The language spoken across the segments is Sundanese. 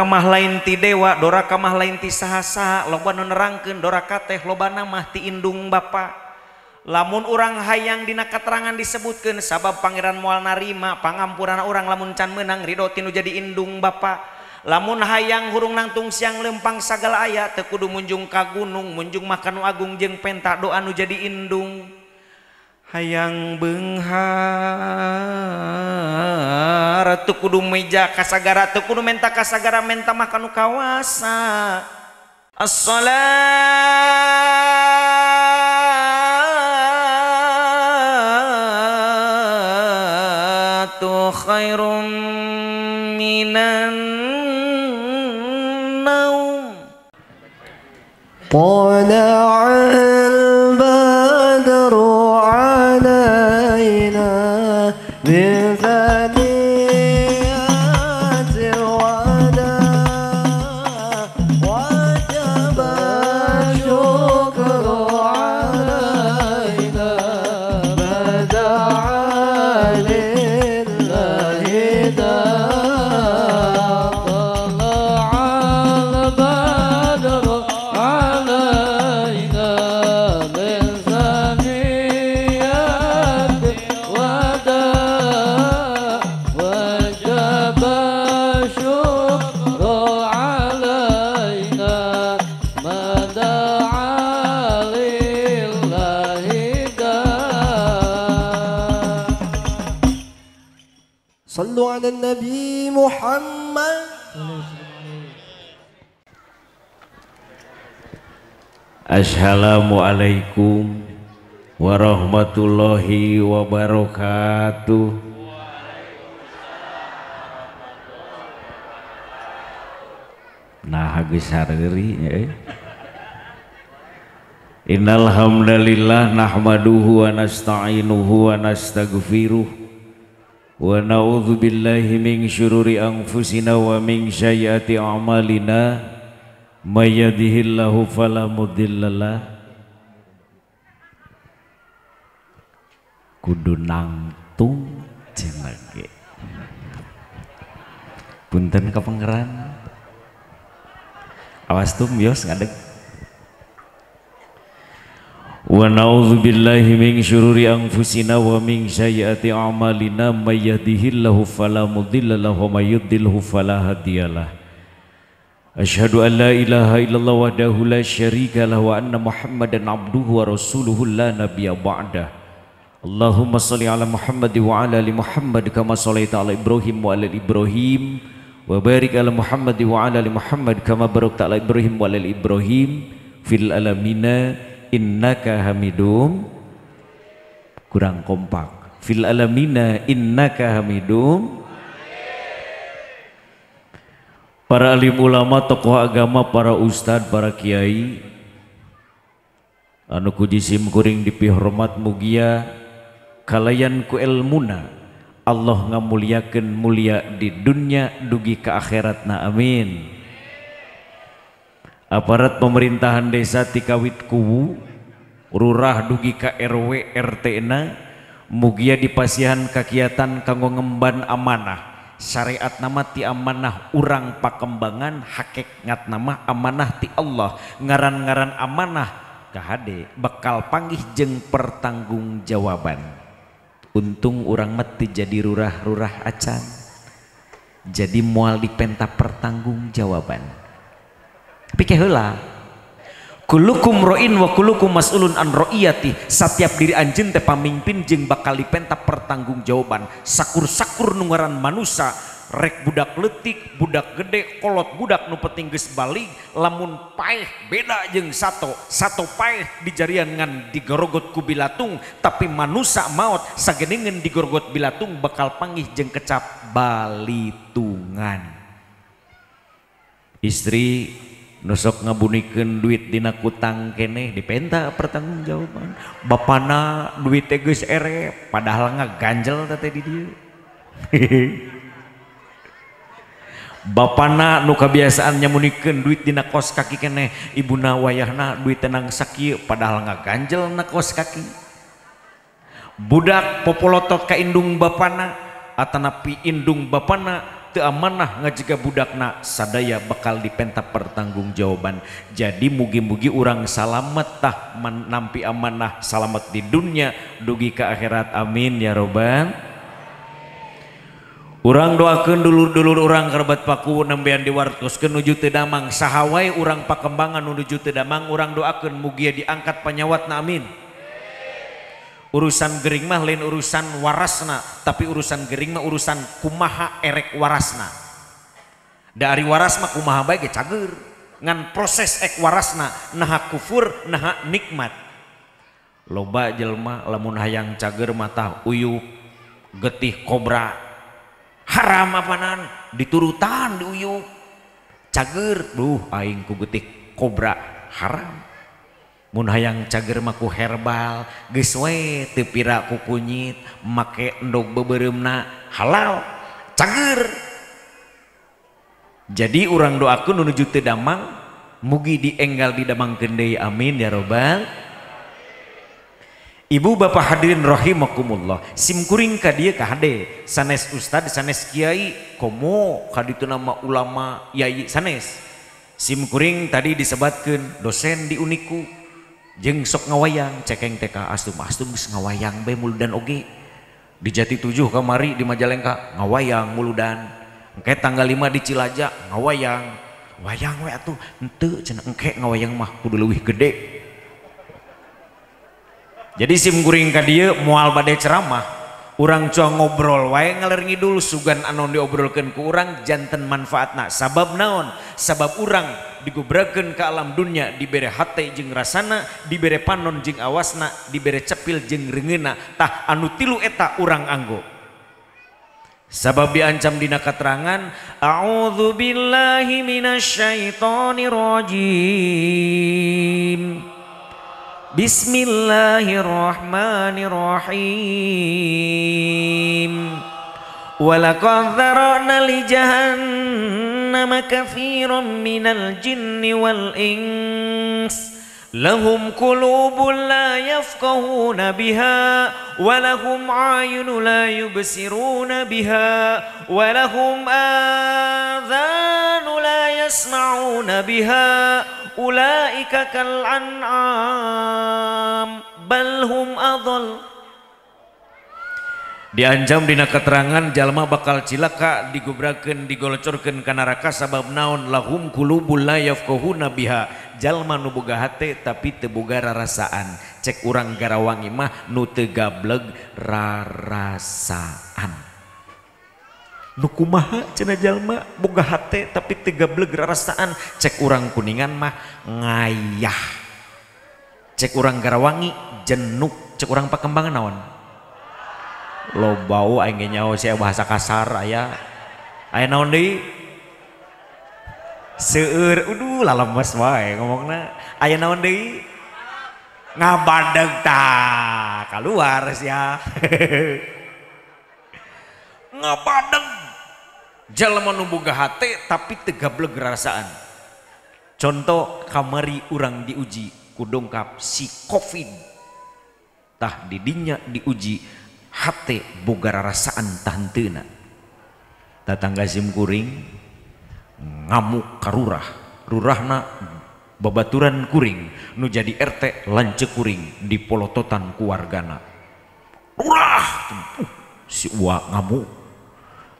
mah lain ti dewa, doraka mah lain ti saha-saha, loba nu nerangkeun doraka teh lobana mah ti indung bapa. Lamun urang hayang dina katerangan disebutkeun sabab pangeran moal narima pangampurana urang lamun can meunang ridho ti nu jadi indung bapa. Lamun hayang hurung nangtung siang lempang sagala aya teu kudu munjung ka gunung, munjung mah ka nu agung jeung penta doa nu jadi indung. Hayang beunghar teu kudu meja kasagara, teu kudu menta kasagara, menta mah ka nu kawasa. As-salatu khairum minan naum. Tala'al badru alaina min thaniyatil wada wajaba syukru alaina bada'a lillahi tala'al badru alaina min thaniyatil wada wajaba syukru alaina ma da'a lillahi da. Sallu ala Nabi Muhammad. Assalamualaikum warahmatullahi wabarakatuh. Nah geus hareuri nya euy. Innal hamdalillah nahmaduhu wa nasta'inuhu wa nastaghfiruh wa na'udzu billahi min syururi anfusina wa min sayyiati a'malina. May yahdihillahu fala mudhillalah. Kudu nangtung cenah ge. Punten ka pangeran. Awas tuh bios ngadeg. Wa na'udzu billahi min syururi anfusina wa min sayyiati a'malina may yahdihillahu fala mudhillalah wa may yudlilhu fala hadiyalah. Asyhadu an la ilaha illallah wahdahu la syarika lah wa anna Muhammadan abduhu wa rasuluhu la nabiyya ba'dah. Allahumma shalli ala Muhammad wa ala ali Muhammad kama shallaita ala Ibrahim wa ala ali Ibrahim wa barik ala Muhammad wa ala ali Muhammad kama barakta ala Ibrahim wa ala ali Ibrahim fil alamina innaka hamidum. Kurang kompak. Fil alamina innaka hamidum. Para alim ulama, tokoh agama, para ustad, para kiai anu ku jisim kuring dipihormat mugia kalayan ku elmuna Allah ngamuliakeun mulia di dunia dugi ka akhiratna, amin. Aparat pemerintahan desa tikawit kuwu rurah dugi ka RW RT na mugia dipasihan kakiatan kanggo ngemban amanah syariat nama ti amanah urang pakembangan hakikat nama amanah ti Allah ngaran-ngaran amanah kahade bakal panggih jeung pertanggungjawaban. Untung urang mah teu jadi rurah-rurah acan jadi moal dipenta pertanggungjawaban. Tapi heula kullukum ro'in wa kullukum mas'ulun an ro'iyati, setiap diri anjeun teh pamimpin jeung bakal dipenta pertanggungjawaban. Sakur-sakur nu ngaran manusa rek budak leutik budak gede kolot budak nu penting geus balig lamun paeh beda jeung sato, sato paeh dijarian ngan digorogot ku bilatung, tapi manusa maot sageningan digorogot bilatung bakal panggih jeung kecap balitungan. Istri nusok ngabunikeun duit dina kutang keneh dipenta pertanggungjawaban. Bapana duit teh geus ere padahal ngaganjel teh di dieu. Bapana nu kabiasaan nyamunikeun duit dina kos kaki keneh, ibuna wayahna duit tenang sakieu padahal ngaganjel na kos kaki. Budak popolotot ka indung bapana atanapi indung bapana teu amanah ngajaga budakna, sadaya bakal dipenta pertanggungjawaban. Jadi mugi-mugi urang salamet tah nampi amanah, salamet di dunia dugi ka akhirat, amin ya robbal. Urang doakeun dulur-dulur urang kerabat Paku nembean diwartoskeun nuju teu damang, saha wae urang pakembangan nuju teu damang, urang doakeun mugia diangkat panyawatna, amin. Urusan gering mah lain urusan warasna, tapi urusan gering mah urusan kumaha erek warasna. Da ari waras mah kumaha bae ge cager, ngan proses ek warasna naha kufur naha nikmat. Loba jelema lamun hayang cager mah tah uyup getih kobra haram apanan diturutan diuyup cager, duh aing ku getih kobra haram. Mun hayang cager mah ku herbal geus we teu pira ku kunyit make endog beubeuremna halal cager. Jadi urang doakeun nuju teu damang mugi dienggal didamangkeun deui, amin ya robbal. Ibu bapak hadirin rahimakumullah, sim kuring ka dieu ka hade sanes ustad sanes kiai komo ka ditu nama ulama yai sanes. Sim kuring tadi disebatkeun dosen di Uniku jeung sok ngawayang cekeng TK astum astum geus ngawayang bae muludan oge di Jati 7 kamari di Majalengka ngawayang muludan, engke tanggal 5 di Cilaja ngawayang wayang we atuh henteu cenah engke ngawayang mah kudu leuwih gede. Jadi sim kuring ka dieu moal bade ceramah, urang cua ngobrol wae ngaler ngidul sugan anu diobrolkeun ku urang janten manfaatna. Sabab naon? Sabab urang digubrakeun ka alam dunya dibere hate jeung rasana, dibere panon jeung awasna, dibere cepil jeung reungeuna. Tah anu tilu eta urang anggo. Sabab diancam dina katerangan, a'udzu billahi minasyaitonir rajim. Bismillahirrahmanirrahim. Walaqad dzara'na li jahannama katsiran minal jinni wal ins. Lahum qulubun la yafqahuna biha wa lahum a'yunun la yubsiruna biha wa lahum adhanun la yasma'una biha ulaika kal an'am bal hum adall. Diancam dina keterangan jalma bakal cilaka digubrakeun digolocorkeun ka neraka sabab naon? Lahum qulubul la yafqahuna biha. Jalma nu boga hate tapi teu boga rarasaan. Cek urang Garawangi mah nu teu gableg rarasaan. Nu kumaha cenah jalma boga hate tapi teu gableg rarasaan? Cek urang Kuningan mah ngayah. Cek urang Garawangi jenuk. Cek urang Pakembangan naon? Lo bau aing ge nyaho sia bahasa kasar aya. Aya naon deui? Seueur, uduh lalemes wae ngomongna. Aya naon deui? Ngabadeg tah, kaluar sia. Ngabadeg. Jalma nu boga hate tapi teu gableg rarasaan. Contoh kamari urang diuji ku dongkap si Covid. Tah didinya diuji hate boga rarasaan tahanteuna. Tatangga sim kuring ngamuk ka rurah, rurahna babaturan kuring nu jadi RT lanceuk kuring dipolototan ku wargana. Rurah si uwa ngamuk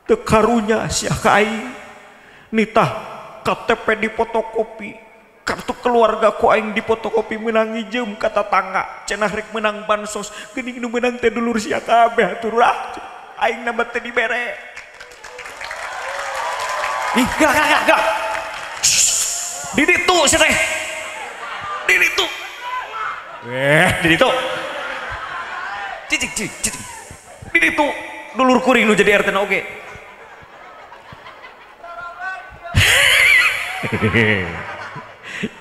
teu karunya sia ka aing, nitah KTP dipotokopi, kartu keluarga ku aing dipotokopi menang ijem ka tatangga cenah rek menang bansos geuning nu menang teh dulur sia kabeh atuh rurah aing nambah teh dibere. Ih gerak gerak gerak di ditu sia teh di ditu di ditu cicing cicing cicing di ditu dulur kuring nu jadi RT na oge.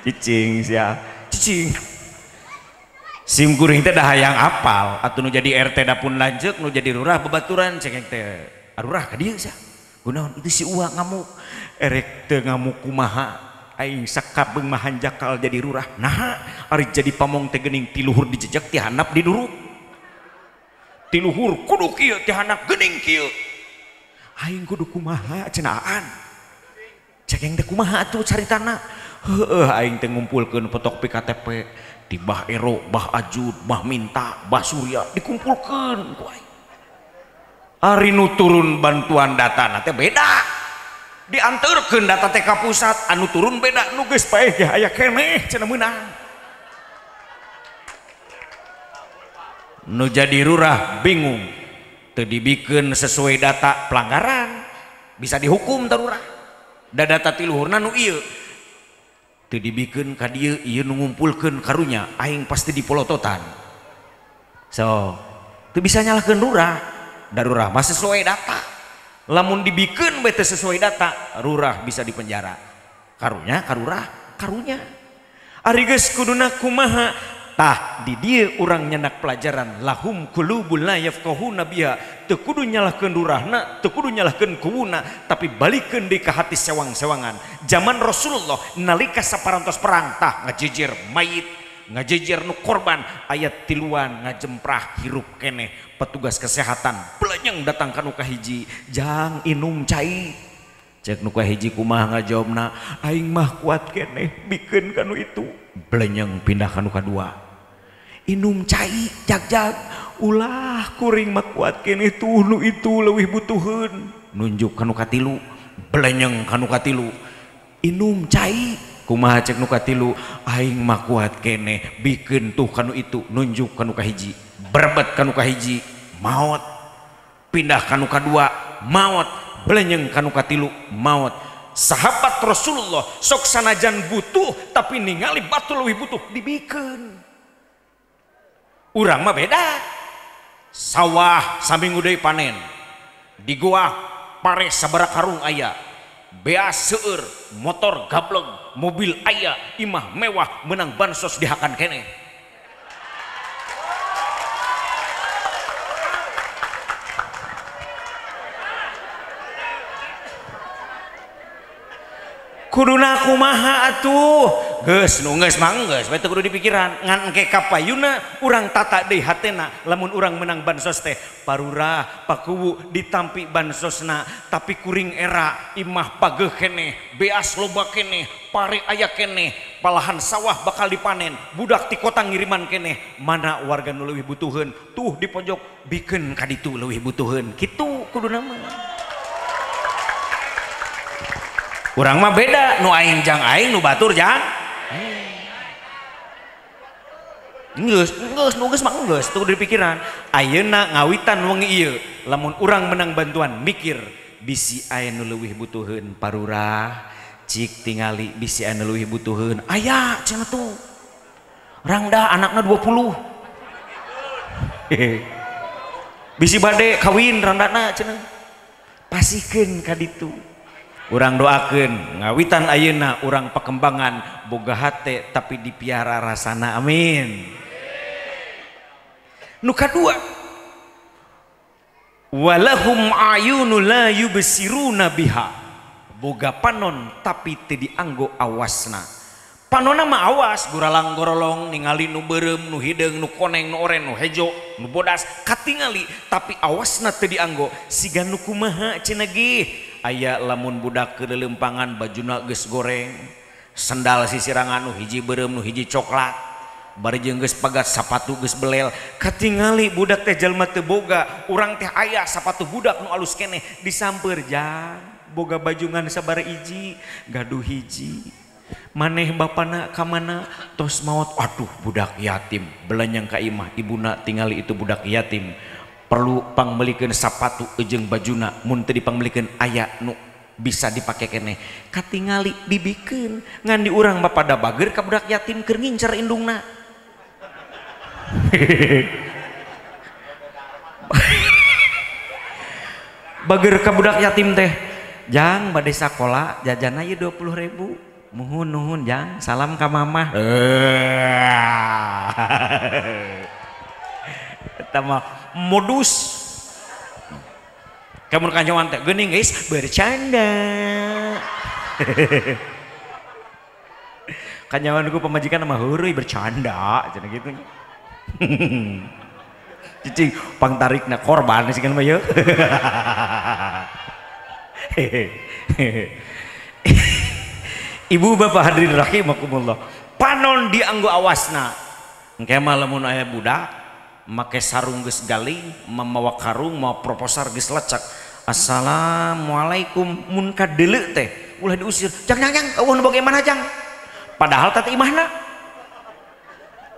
Cicing sia cicing sim kuring teh dah hayang apal atuh nu jadi RT da pun lanceuk nu jadi lurah babaturan cengeng teh arurah ka dieu sia kunaon itu si uwa ngamuk erek teu ngamuk kumaha aing sakabeung mah hanjakal jadi lurah naha ari jadi pamong teh geuning ti luhur dijejak ti handap diduruk ti luhur kudu kieu ti handap geuning kieu Aing kudu kumaha cenah aan. Cek yang teh kumaha atuh caritana. Heueuh aing teh ngumpulkeun fotokopi KTP di Bah Ero, Bah Ajud, Bah Minta, Bah Surya dikumpulkeun ku aing. Ari nu turun bantuan datana teh beda. Dianterkeun data teh ka pusat, anu turun beda nu geus paeh ge aya keneh cenah meunang. Nu jadi lurah bingung. Teu dibikeun sesuai data pelanggaran, bisa dihukum teh lurah. Da data ti luhurna nu ieu. Teu dibikeun ka dieu, ieu nu ngumpulkeun karunya aing pasti dipolototan. So, teu bisa nyalahkeun lurah. Da lurah mah sesuai data. Lamun dibikeun bae teu sesuai data, lurah bisa dipenjara. Karunya, karurah, karunya. Ari geus kuduna kumaha? Tah di dieu urang nyenak pelajaran lahum qulubul la yafqahuna biha. Teu kudu nyalahkeun lurahna, teu kudu nyalahkeun kuwuna, tapi balikeun deui ka hati sewang-sewangan. Zaman Rasulullah nalika saparantos perang tah ngajejer mayit, ngajejer nu korban, ayat tiluan ngajemprah hirup keneh. Petugas kesehatan belenyeng datang ka nu kahiji, jang inum cai. Cek nu kahiji kumaha ngajawabna, aing mah kuat keneh bikeun ka nu itu. Belenyeng pindah ka nu kadua. Inum cai jag-jag, ulah kuring mah kuat keneh tuh nu itu leuwih butuheun. Nunjuk ka nu katilu, belenyeng ka nu katilu. Inum cai kumaha cek nu katilu, aing mah kuat keneh bikeun tuh ka nu itu. Nunjuk ka nu kahiji, berebet ka nu kahiji, maot. Pindah ka nu kadua, maot. Belenyeng ka nu katilu, maot. Sahabat Rasulullah sok sanajan butuh tapi ningali batu leuwih butuh dibikeun. Urang mah beda. Sawah saminggu deui panen, di goa pare sabaraha karung aya, beas seueur, motor gableng, mobil aya, imah mewah, menang bansos dihakan keneh. Kuduna kumaha atuh? Geus nu geus mah geus bae teu kudu dipikiran. Ngan engke kapayuna urang tata deui hatena lamun urang menang bansos teh parurah pakuwu ditampi bansosna, tapi kuring era imah pageuh keneh, beas loba keneh, pare aya keneh, palahan sawah bakal dipanen, budak ti kota ngiriman keneh, mana warga nu leuwih butuheun tuh di pojok bikeun ka ditu leuwih butuheun. Kitu kuduna mah. Urang mah beda, nu aing jang aing, nu batur jang. Geus, geus, nu geus mah geus, teu kudu dipikiran. Ayeuna ngawitan wengi ieu, lamun urang menang bantuan mikir bisi aya nu leuwih butuheun parurah, cik tingali bisi aya nu leuwih butuheun. Aya cenah tuh. Rangda anakna 20. Bisi bade kawin rangdana cenah. Pasikeun ka ditu. Urang doakeun ngawitan ayeuna urang perkembangan boga hate tapi dipiara rasana, amin. Nu kadua, walahum ayunu la yubsiruna biha. Boga panon tapi teu dianggo awasna. Panonna mah awas guralang gorolong ningali nu beureum, nu hideung, nu koneng, nu oren, nu hejo, nu bodas katingali, tapi awasna teu dianggo. Siga nu kumaha cenah ge? Aya lamun budak ke lelempangan bajuna geus goreng, sendal sisirangan nu hiji beureum nu hiji coklat, bari jeung geus pagat sapatu geus belel, katingali budak teh jalma teu boga, urang teh aya sapatu budak nu alus keneh disamper jang, boga bajungan sabaraha hiji, gaduh hiji. Maneh bapana ka mana tos maot, aduh budak yatim, belanyang ka imah ibuna tingali itu budak yatim. Perlu pangmelikeun sapatu jeung bajuna, mun teu dipangmelikeun aya nu bisa dipake keneh. Katingali dibikeun, ngan di urang mah pada bager ka budak yatim keur ngincer indungna. Bager ka budak yatim teh, jang bade sakola jajanna ieu 20.000. Muhun nuhun jang, salam ka mamah. Eta mah modus. Kamu kancawan teh geuning guys bercanda. Kanyawan ku pamajikan mah heureui bercanda cenah kitu. Cicing pangtarikna korban sih kan mah yeuh. Ibu bapak hadirin rahimakumullah, panon dianggo awasna. Engke mah lamun aya budak make sarung geus galing, mamawa karung, mau proposal geus lecek. Assalamualaikum mun kadeuleu teh ulah diusir. Jang jang jang, eueuh nu boga imahna jang. Padahal teh imahna.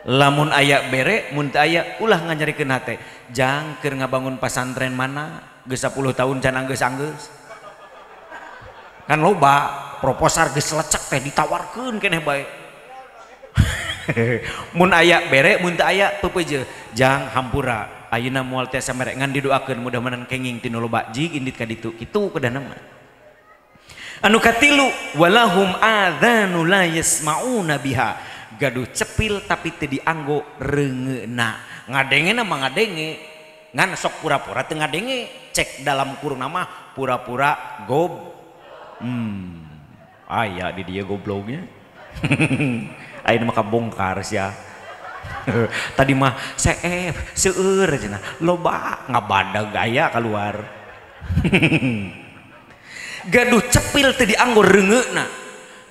Lamun aya bere, mun teu aya ulah nganyarikeun hate. Jang keur ngabangun pasantren mana geus 10 tahun can anggeus-anggeus. Kan loba proposal geus lecek teh ditawarkeun keneh bae. Mun aya bere, mun teu aya peupeujeuh. Jang hampura ayeuna moal tiasa mere ngan didoakeun mudah-mudahan kenging ti nu loba jig indit ka ditu. Kitu kedahna mah. Anu katilu walahum adzanu la yasmauna biha. Gaduh cepil tapi teu dianggo reungeuna. Ngadengena mah ngadenge, ngan sok pura-pura teu ngadenge. Cek dalam kurung nama pura-pura gob. Aya di dia gobloknya. Ayeuna mah kabongkar sia. Tadi mah seef seueur cenah loba ngabadag aya keluar. Gaduh cepil teu dianggo reungeuna.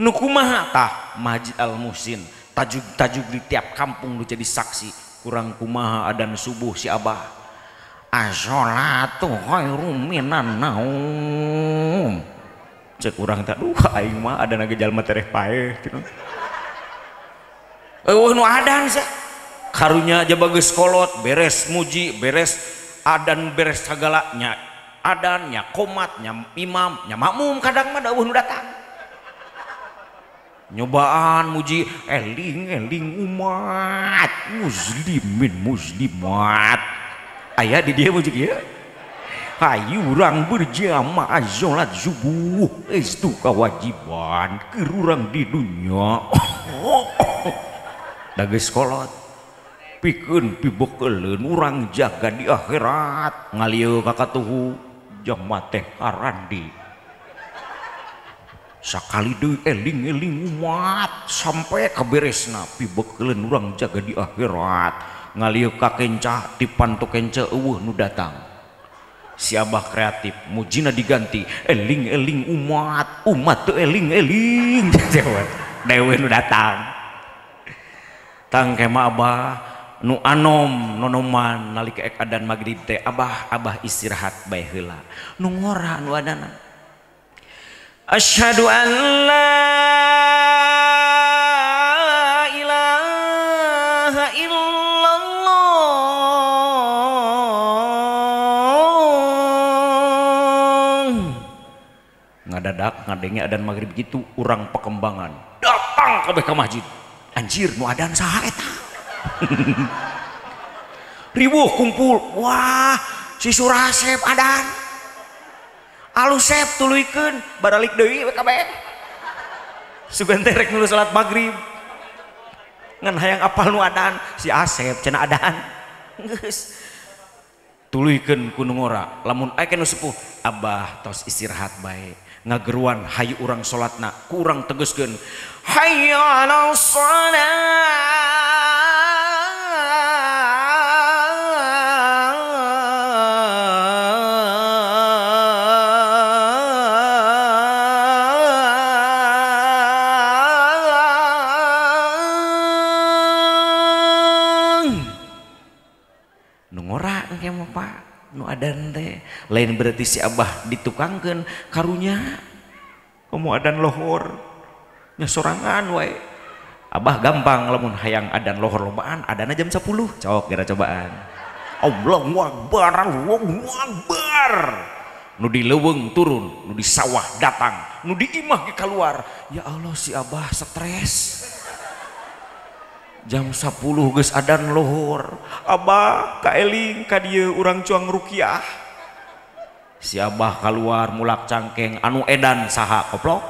Nu kumaha tah Masjid Al Muhsin tajug-tajug di tiap kampung nu jadi saksi. Kurang kumaha adan subuh si abah. As-sholatu khairum minan naum. Cek urang teh aduh aing mah adana ge jalma tereh paeh kitu. Eueuh nu adan sia. Karunya aja bagus kolot, beres muji, beres adan, beres sagala nya adan, nya komat, nya imam, nya makmum kadang mah eueuh nu datang. Nyobaan muji eling eling umat muslimin muslimat. Aya di dia muji kieu. Hayu urang berjamaah salat subuh itu kewajiban keur urang di dunya. Da geus kolot pikeun pibekeleun urang jaga di akhirat ngalieu ka katuhu jama teh karandi. Sakali deui eling-eling umat sampai kaberesna pibekeleun urang jaga di akhirat ngalieu ka kenca dipantu kenca eueuh nu datang. Si abah kreatif mujina diganti eling-eling umat umat teu eling-eling dewe nu datang. Tangke mah abah nu anom nonoman nalika ek adan magrib teh abah abah istirahat bae heula nu ngora nu adana. Asyhadu an la ilaha illallah. Ngadadak ngadenge adan magrib gitu urang pekembangan datang kabeh ka masjid. Anjir nu adan saha eta. Ribuh kumpul, wah si Surasep adan. Alusep tuluykeun baralik deui we kabeh. Sugan teh rek nulu salat magrib. Ngan hayang apal nu adan, si Asep cenah adan. Geus. Tuluykeun ku nu ngora, lamun aya nu sepuh, abah tos istirahat bae. Ngageruan hayu urang salatna, ku urang tegeskeun. Hayya 'alas shalah. Pak nu adan teh lain berarti si abah ditukangkeun karunya komo adan lohor nya sorangan wae abah gampang lamun hayang adan lohor lobaan adana jam 10 cok geura cobaan Allahu akbar Allahu akbar nu di leuweung turun nu di sawah datang nu di imah ge kaluar ya Allah si abah stres jam 10 geus adan lohor abah kaeling ka dieu urang cuang rukiah si abah keluar mulak cangkeng anu edan saha koplok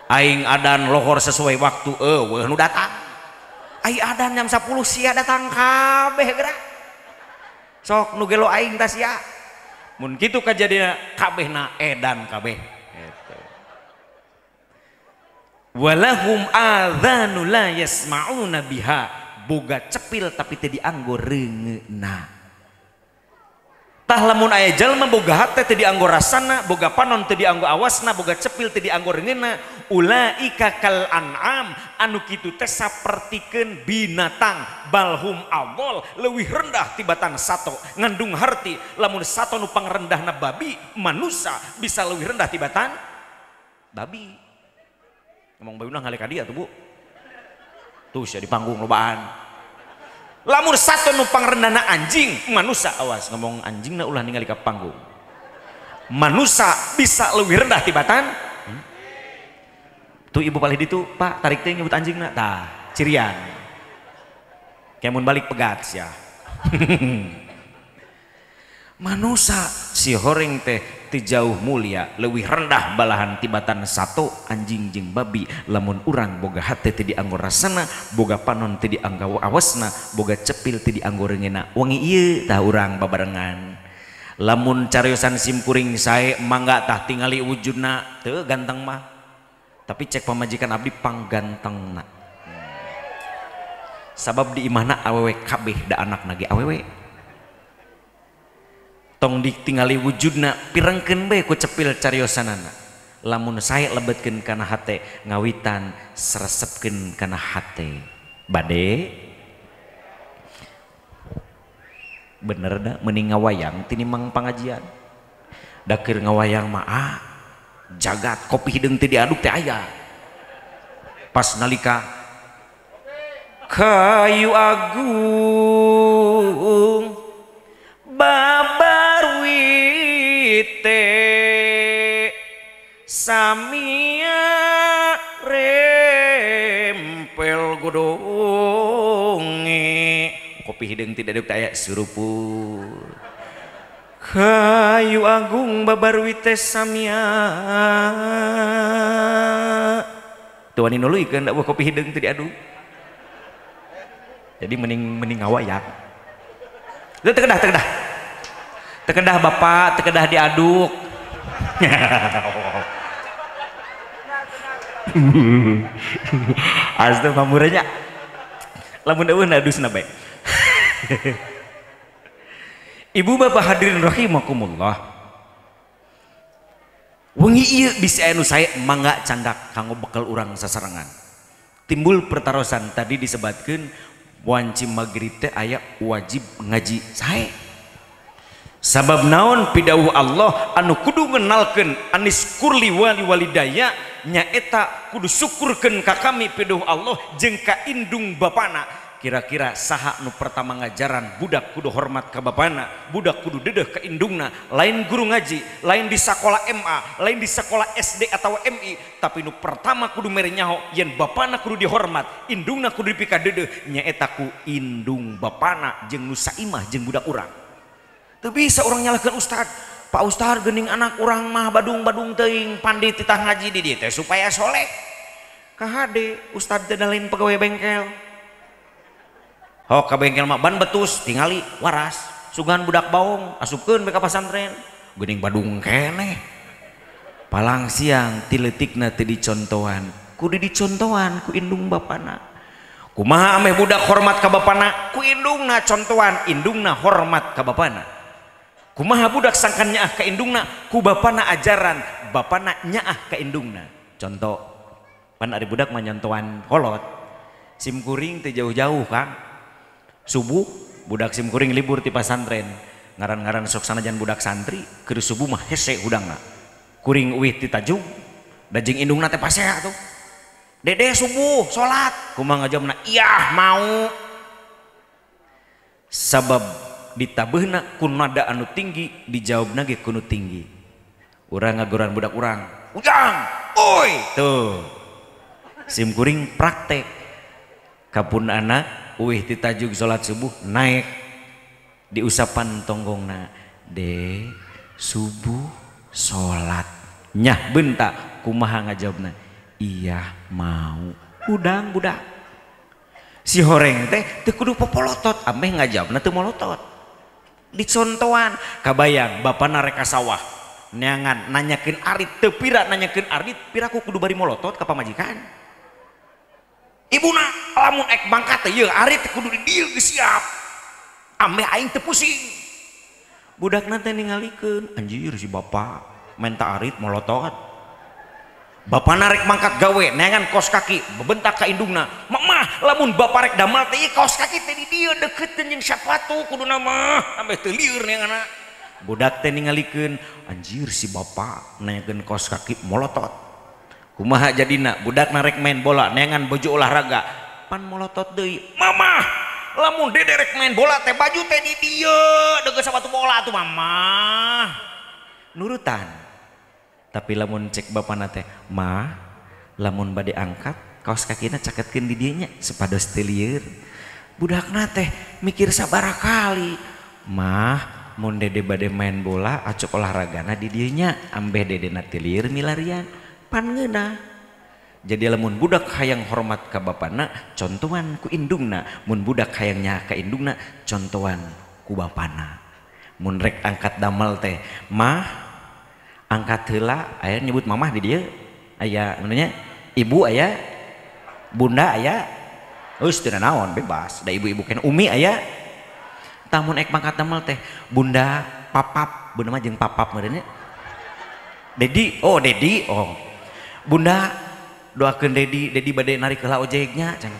aing adan lohor sesuai waktu eueuh nu datang ai adan jam 10 sia datang kabeh geura sok nu gelo aing tah sia mun kitu kajadian kabehna edan kabeh. Walahum adzanu la yasma'una biha boga cepil tapi teu dianggo reungeuna. Tah lamun aya jalma boga hate teu dianggo rasana, boga panon teu dianggo awasna, boga cepil teu dianggo reungeuna, ulaika kal an'am, anu kitu teh sapertikeun binatang, balhum awal leuwih rendah tibatan sato, ngandung harti. Lamun sato nu pangrendahna babi, manusia bisa leuwih rendah tibatan babi. Ngomong babi ulah ngalek ka dia tuh Bu. Tuh sia di panggung lobaan. Lamun satu numpang rendahna anjing, manusia awas ngomong anjing na ulah ningali ka panggung. Manusia bisa lebih rendah tibatan. Tuh ibu palih ditu, Pak, tarik teh nyebut anjing na. Tah, cirian. Kayak mun balik pegat sia. Manusia si horeng teh ti jauh mulia, leuwih rendah balahan tibatan satu anjing jeung babi. Lamun urang boga hate teu dianggo rasana, boga panon teu dianggo awasna, boga cepil teu dianggo reungeuna. Wengi ieu tah urang babarengan. Lamun cariosan simkuring sae mangga tah tingali wujudna teu ganteng mah. Tapi cek pamajikan abdi panggantengna. Sabab di imahna awewe kabeh da anakna ge awewe. Tong ditingali wujudna pirengkeun bae ku cepil cariosanana. Lamun sae lebetkeun kana hate, ngawitan seresepkeun kana hate. Bade bener da mending ngawayang tinimbang pangajian. Da keur ngawayang mah ah, jagat kopi hideung teu diaduk teh aya. Pas nalika kayu agung babar wite samia rempel godonge, kopi hideung tidak ada aya suruput. Kayu agung babar wite samia tuan nuluikeun da kopi hideung teu diaduk. Jadi mending mending ngawayang. Tekedah tekedah tekedah bapak, tekedah diaduk. Astaga pamuranya. Lamun eueuh adusna bae. Ibu bapak hadirin rahimakumullah. Wengi ieu bisi aya nu sae mangga candak kanggo bekel urang sasarengan. Timbul pertarosan tadi disebatkeun wanci magrib teh aya wajib ngaji sae. Sabab naon pidawuh Allah anu kudu ngenalkeun anis kurli wali walidaya nyaeta kudu syukurkeun ka kami pidawuh Allah jeung ka indung bapana. Kira-kira saha nu pertama ngajaran budak kudu hormat ka bapana, budak kudu dedeh ka indungna, lain guru ngaji, lain di sakola MA, lain di sekolah SD atau MI, tapi nu pertama kudu mere nyaho yen bapana kudu dihormat, indungna kudu dipika dedeh nyaeta ku indung bapana jeung nu saimah jeung budak urang. Teu bisa orang nyalahkeun ustad. Pak ustad geuning anak urang mah badung-badung teuing pandi titah ngaji di dieu teh supaya soleh. Kahade ustad teh lain pegawai bengkel. Hok ka bengkel mah ban betus tingali waras. Sugan budak baong asupkeun bae ka pasantren. Geuning badung keneh. Palang siang ti leutikna teu dicontohan. Kudu dicontohan ku indung bapana. Kumaha ameh budak hormat ka bapana? Ku indungna contohan, indungna hormat ka bapana. Kumaha budak sangkan nyaah ka indungna, ku bapana ajaran, bapana nyaah ka indungna. Contoh, pan ari budak mah nyontohan kolot. Sim kuring teu jauh-jauh Kang. Subuh budak sim kuring libur ti pasantren. Ngaran-ngaran sok sanajan budak santri, keur subuh mah hese hudangna. Kuring uih ti tajug, da jeung indungna teh pasea tuh. Dede subuh salat, kumaha ngajawabna? Iyah mau. Sabab ditabeuhna ku nada anu tinggi, dijawabna ge ku nu tinggi. Urang ngagoran budak urang, "Ujang, oi!" Tuh. Sim kuring praktek. Kapun anak uih ti tajug salat subuh naik diusapan tonggongna, "De, subuh salat." Nyah bentak kumaha ngajawabna? Iya mau. Hudang budak. Si horeng teh teu kudu popolotot, ameh ngajawabna teu molotot. Dicontohan, kabayang bapana rek ka sawah, neangan nanyakeun arit teu pira nanyakeun arit, piraku kudu bari molotot ka pamajikan. Ibuna lamun ek mangkat teh ieu arit kudu di dieu geus siap. Ameh aing teu pusing. Budakna teh ningalikeun, anjir si bapak menta arit molotot. Bapak narek mangkat gawe neangan kos kaki bebentak ka indungna. Mamah lamun bapak rek damel teh kaos kaki teh di dieu dekeutkeun jeung sapatu kuduna mah sampe teu lieur neanganna. Budak teh ningalikeun, anjir si bapak nanyakeun kaos kaki molotot. Kumaha jadina budak narek main bola neangan baju olahraga pan molotot deui. Mamah lamun dede rek main bola teh baju teh di dieu deukeut sapatu bola atuh mamah. Nurutan. Tapi lamun cek bapana teh mah lamun bade angkat kaos kakina caketkeun di dieu nya supados teu lieur. Budakna teh mikir sabaraha kali, mah mun dede bade main bola acuk olahragana di dieu nya ambeh dedena teu lieur milarian pan ngeunah. Jadi lamun budak hayang hormat ka bapana contohan ku indungna, mun budak hayang nyaah ka indungna contohan ku bapana. Mun rek angkat damel teh mah angkat heula aya nyebut mamah di dieu aya namanya ibu aya bunda aya geus teu naon bebas da ibu-ibu keneh umi aya. Tah mun ek mangkat damel teh bunda papap, bunda mah jeung papap meureun nya. Dedi, oh Dedi, oh bunda doakeun Dedi, Dedi bade narik heula ojeknya cenah.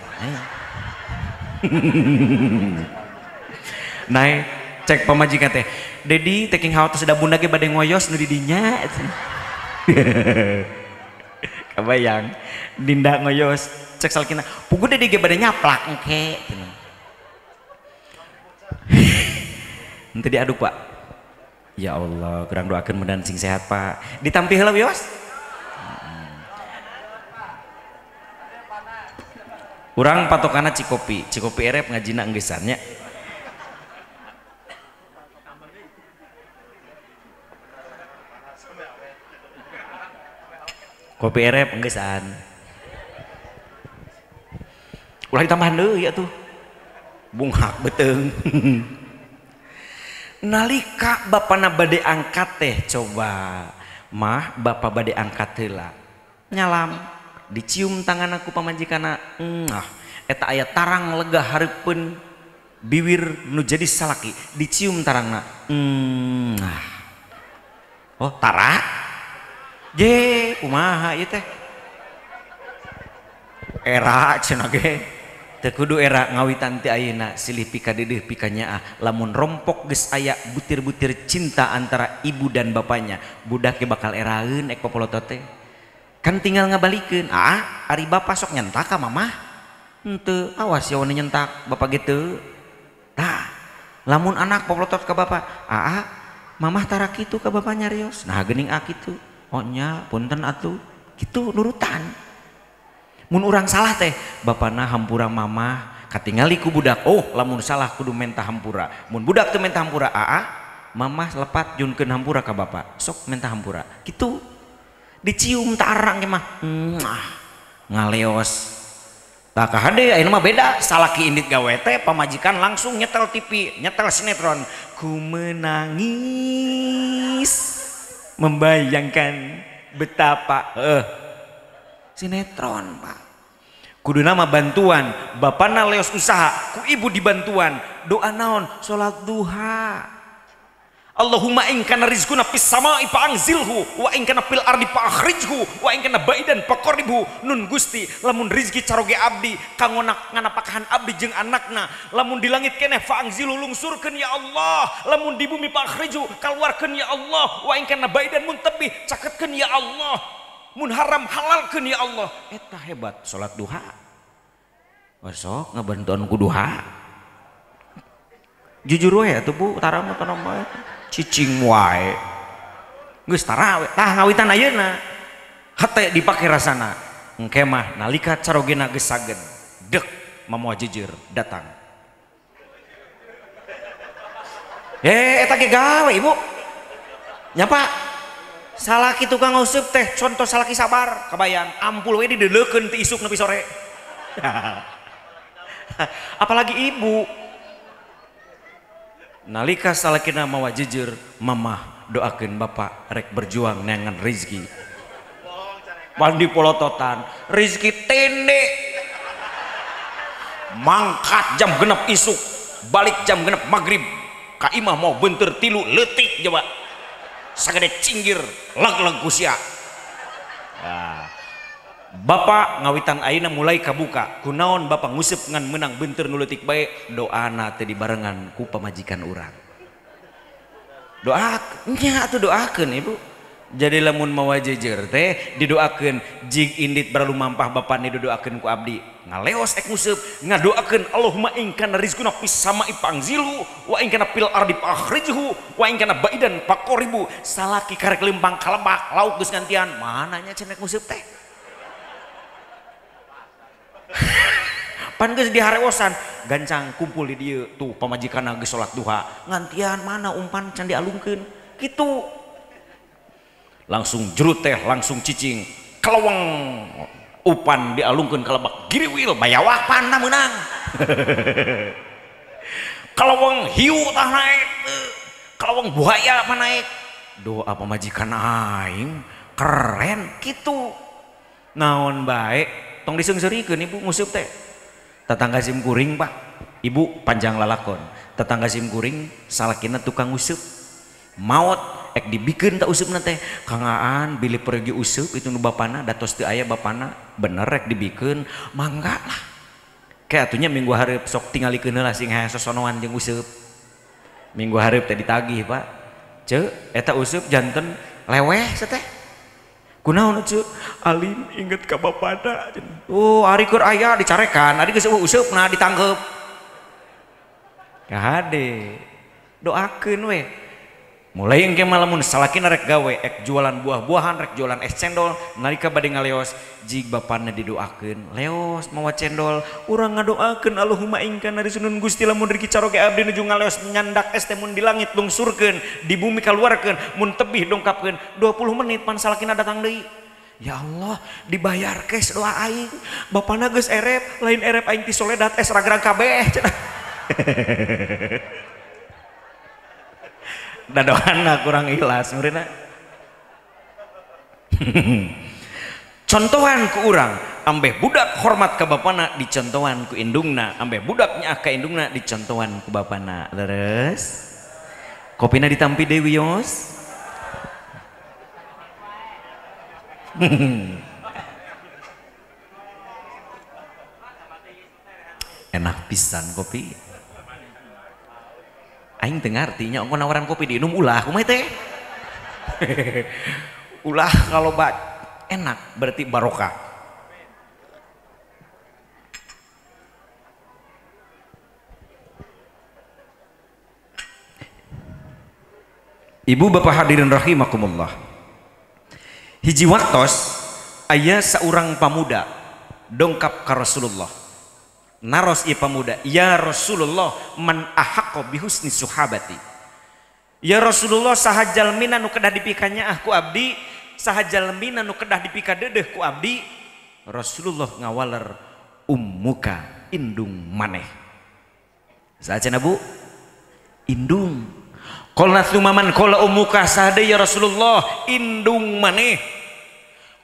Nae cek pamajikan teh Dedi taking hawa teh da bunda ge bade ngoyos nu di dinya. Kabayang Dinda ngoyos cek salkina puguh Dedi ge bade nyaplak engke cenah. Henteu diaduk Pak. Ya Allah, kurang doakeun mudahan sing sehat Pak. Ditampi heula wios. Urang patokana Cikopi, Cikopi erep ngajina enggesan nya. Kopi erep enggesan. Ulah ditambahan deui atuh. Bunghak beuteung. Nalika bapana bade angkat teh coba mah bapa bade angkat heula. Nyalam dicium tangan aku pamajikanna. Nah, eta aya tarang lega hareupeun biwir nu jadi salaki dicium tarangna. Nah. Oh, tara? Je, kumaha ieu teh? Era cenah ge. Teu kudu era ngawitan ti ayeuna silih pikadeudeuh pikanyaah. Lamun rompok geus aya butir-butir cinta antara ibu dan bapaknya, budak ge bakal eraeun ek popolotot teh. Kan tinggal ngabalikeun, ah ari bapak sok nyentak ka mamah? Henteu, awas ya wani nyentak bapak gitu. Tah, lamun anak popolotot ka bapak, ah mamah tara kitu ka bapak nyarios. Nah geuning ah kitu. Oh nya punten atuh. Kitu nurutan. Mun urang salah teh bapana hampura mamah katingali ku budak. Oh lamun salah kudu menta hampura. Mun budak teu menta hampura, aa mamah lepat junkeun hampura ka bapak. Sok menta hampura. Kitu. Dicium tarang ge mah. Ngaleos. Tah kahade ayeuna mah beda, salaki indit gawe teh pamajikan langsung nyetel TV, nyetel sinetron. Ku menangis membayangkan betapa sinetron Pak. Kuduna mah bantuan, bapana leos usaha, ku ibu dibantuan, doa naon, salat duha. Allahumma in kana rizquna fis sama'i fa'anzilhu wa in kana fil ardi fa'akhrijhu wa in kana ba'idan faqarribhu. Nun Gusti, lamun rizki caroge abdi kanggo nganapakahan abdi jeung anakna, lamun di langit keneh fa'anzilhu lungsurkeun ya Allah, lamun di bumi fa'akhrijhu kaluarkeun ya Allah, wa in kana ba'idan mun tebih caketkeun ya Allah, mun haram halalkeun ya Allah. Eta hebat salat duha. Besok ngabantuan ku duha. Jujur we atuh Bu, tara mah tanam bae. Cicing wae. Geus tara we. Tah ngawitan ayeuna. Hate dipake rasana. Engke mah nalika carogena geus saged. Dek mamoa jujur datang. Eta ge gawe Ibu. Nya Pak. Salaki tukang nguseup teh contoh salaki sabar, kabayang ampul we dideulekeun ti isuk nepi sore. Apalagi ibu. Nalika salakina mawa jujur, mamah doakeun bapak rek berjuang neangan rizki. Pandi polototan, rizki tende. Mangkat jam genep isuk, balik jam genep maghrib, Ka imah mau bentur tilu leutik coba. Sagede cinggir leg-leg ku sia. Nah, bapak ngawitan ayeuna mulai kabuka. Kunaon bapak nguseup ngan meunang bentur nu leutik bae, doana teh dibarengan ku pamajikan urang. Doa nya atuh doakeun ibu. Jadi lamun mawa jejer teh didoakeun jig indit baralumampah bapak didoakeun ku abdi ngaleos ek nguseup ngadoakeun Allahumma in kana rizquna fis sama'i pangzilu wa in kana fil ardi fakhrijhu wa in kana baidan faqoribu. Salaki karek lempang kalebak lauk geus ngantian mananya cenah nguseup teh. Pan geus diharewosan gancang kumpul di dieu tuh pamajikanna geus salat duha ngantian mana umpan can dialungkeun kitu. Langsung jerut teh langsung cicing keleweng upan dialungkeun ka lebak giriwil bayawak panna meunang. Keleweng hiu tah naik, keleweng buaya mah naik. Doa pamajikan aing keren kitu. Naon bae tong diseungseurikeun ibu nguseup teh. Tetangga sim kuring pak, ibu panjang lalakon. Tetangga sim kuring salakina tukang nguseup maot ek dibikeun tak usupna teh kangaan bilih pergi usup itu nu bapana datos teu aya bapana bener rek dibikeun mangga lah kayak atunya minggu hareup sok tingalikeun heula sing hayang sosonoan jeung useup minggu hareup teh ditagih pak ceu eta useup janten leweh sateh kunaon ceu alim inget ka bapana oh ari keur aya dicarekan ari geus eueuh useupna ditangkep kahade doakeun we. Mulai engke malamun salakina rek gawe ek jualan buah-buahan rek jualan es cendol nalika bade ngaleos jig bapana didoakeun leos mawa cendol urang ngadoakeun Allahumma in kana rizqun Gusti lamun rezeki caroge abdi nuju ngaleos nyandak es teh mun di langit lungsurkeun di bumi kaluarkeun mun tebih dongkapkeun 20 menit pan salakina datang deui. Ya Allah dibayar cash doa aing bapana geus erep lain erep aing ti soledat es ragrag kabeh cenah. Dadohana kurang ikhlas murina. Contohan ku urang ambeh budak hormat ka bapana dicontohan ku indungna, ambeh budak nyaah ka indungna dicontohan ku bapana. Leres kopina ditampi deui wios. Enak pisan kopi. Aing teu ngarti nya ongko nawaran kopi diinum ulah kumaha teh. Ulah kalau enak berarti barokah. Ibu bapak hadirin rahimakumullah. Hiji waktos aya saurang pamuda dongkap ka Rasulullah. Naros ieu pamuda, ya Rasulullah man ahaqqo bihusni suhabati. Ya Rasulullah saha jalmina nu kedah dipikanyaah ku abdi, saha jalmina nu kedah dipikadeudeeh ku abdi. Rasulullah ngawaler ummuka indung maneh. Saha cenah Bu? Indung. Qala tsumma man qala ummuka saha deui ya Rasulullah indung maneh.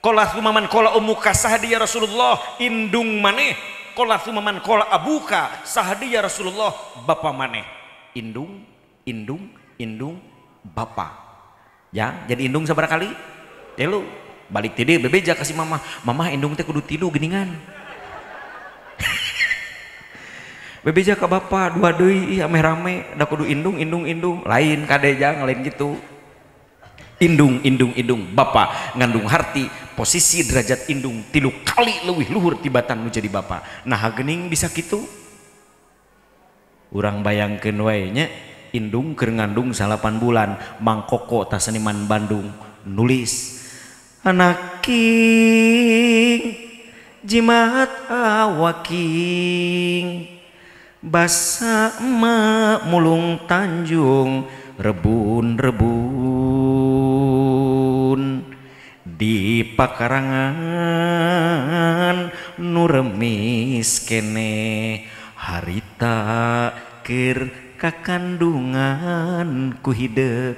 Qala tsumma man qala ummuka saha deui ya Rasulullah indung maneh. Qala tsumma man qala abuka saha deui ya Rasulullah bapa maneh. Indung, indung, indung, bapa. Ya, jadi indung sabaraha kali? Telu. Balik ti dieu bebeja ka si mama, mama indung teh kudu tilu geuningan. Bebeja ka bapa dua deui ih ameh rame da kudu indung, indung, indung. Lain kade jang, lain gitu. Indung, indung, indung, bapa ngandung harti, posisi derajat indung tilu kali leuwih luhur tibatan nu jadi bapa. Nah geuning bisa kitu. Urang bayangkeun wae nya indung keur ngandung 8 bulan, Mang Koko tah seniman Bandung nulis anaking jimat awaking basa emak mulung Tanjung rebun-rebun di pakarangan nu remis kene harita keur kakandungan ku hideuk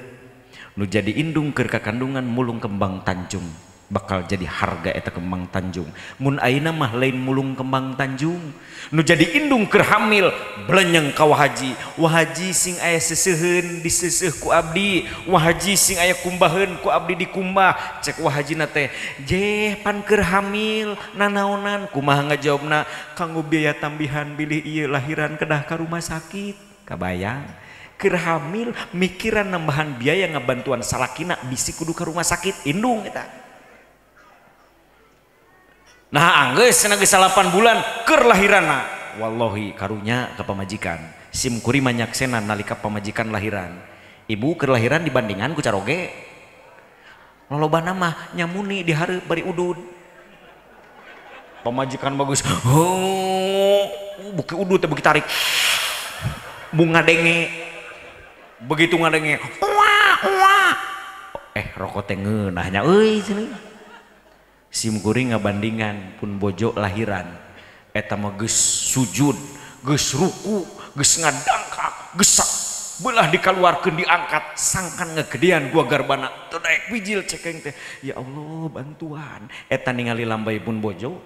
nu jadi indung keur kakandungan mulung kembang Tanjung. Bakal jadi harga eta kembang Tanjung. Mun ayeuna mah lain mulung kembang Tanjung. Nu jadi indung keur hamil belenyeng ka wahaji. Wahaji sing aya seseuheun diseseuh ku abdi. Wahaji sing aya kumbaheun ku abdi dikumbah. Cek wahajina teh, "Jeh pan keur hamil nanaonan?" Kumaha ngajawabna? Kanggo biaya tambihan bilih ieu lahiran kedah ka rumah sakit. Kabayang keur hamil mikiran nambahan biaya ngabantuan salakina bisi kudu ka rumah sakit indung eta. Nah anggeus cenah geus 8 bulan keur lahiranna. Wallahi karunya ka pamajikan. Sim kuring manyaksena nalika pamajikan lahiran. Ibu keur lahiran dibandingan ku caroge. Lolobana mah nyamuni di hareup bari udud. Pamajikan bagus. Oh, buki udud teh beuki tarik. Bunga denge. Begitu ngadenge, wah wah. Rokok teh ngeunah nya euy cenah. Sim kuring ngabandingan pun bojo lahiran eta mah geus sujud, geus ruku, geus ngadangkak, geus belah dikaluarkeun diangkat sangkan ngegedean gua garbana teu daek bijil cekeng teh. Ya Allah bantuan eta ningali lambai pun bojo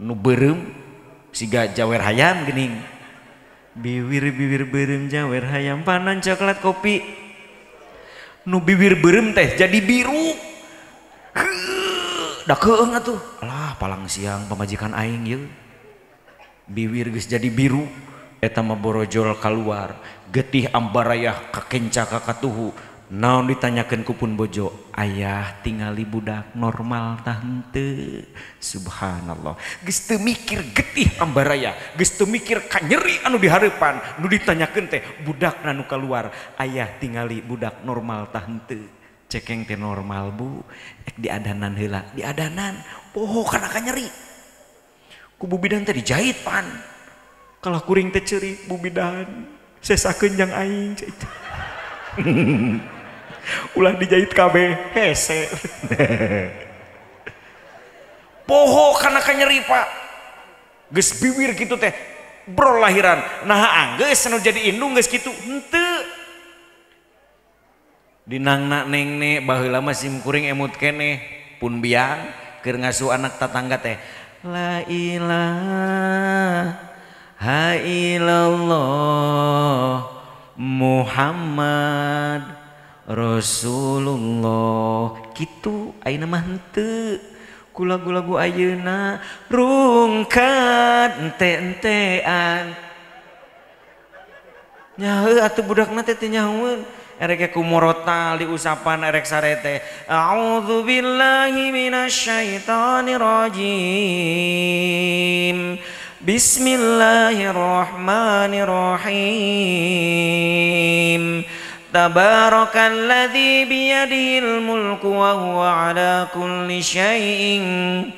nu beureum siga jawer hayam geuning. Biwir-biwir beureum jawer hayam panan coklat kopi. Nu biwir beureum teh jadi biru. Da keung atuh. Alah palang siang pamajikan aing ieu. Biwir geus jadi biru eta mah borojol kaluar, getih ambarayah kakenca ka katuhu. Naon ditanyakeun ku pun bojo, ayah tingali budak normal tah henteu. Subhanallah. Geus teu mikir getih ambarayah, geus teu mikir kanyeri anu dihareupan, nu ditanyakeun teh budakna nu kaluar, ayah tingali budak normal tah henteu. Cekeng teh normal bu, ek diadanan heula, diadanan, poho kana kanyeri. Ku bu bidan teh dijahit pan. Kalah kuring teh ceurik bu bidan, sesakeun jang aing cek. Ulah dijahit kabeh, hese. Poho kana kanyeri pak. Geus biwir kitu teh, bro lahiran. Nah anggeus anu jadi indung geus kitu, henteu. Dinangna nengne baheula mah sim kuring emut keneh pun biang keur ngasuh anak tatangga teh la ilaha illallah Muhammad Rasulullah kitu ayeuna mah henteu ku lagu-lagu ayeuna rungkad ente-entean nyaho atuh budakna teh teu nyahoeun. Erek ku morotal diusapan erek sarete a'udzubillahi minasyaitonirrajim bismillahirrahmanirrahim tabarakalladzi biyadihil mulku wa huwa ala kulli syai'in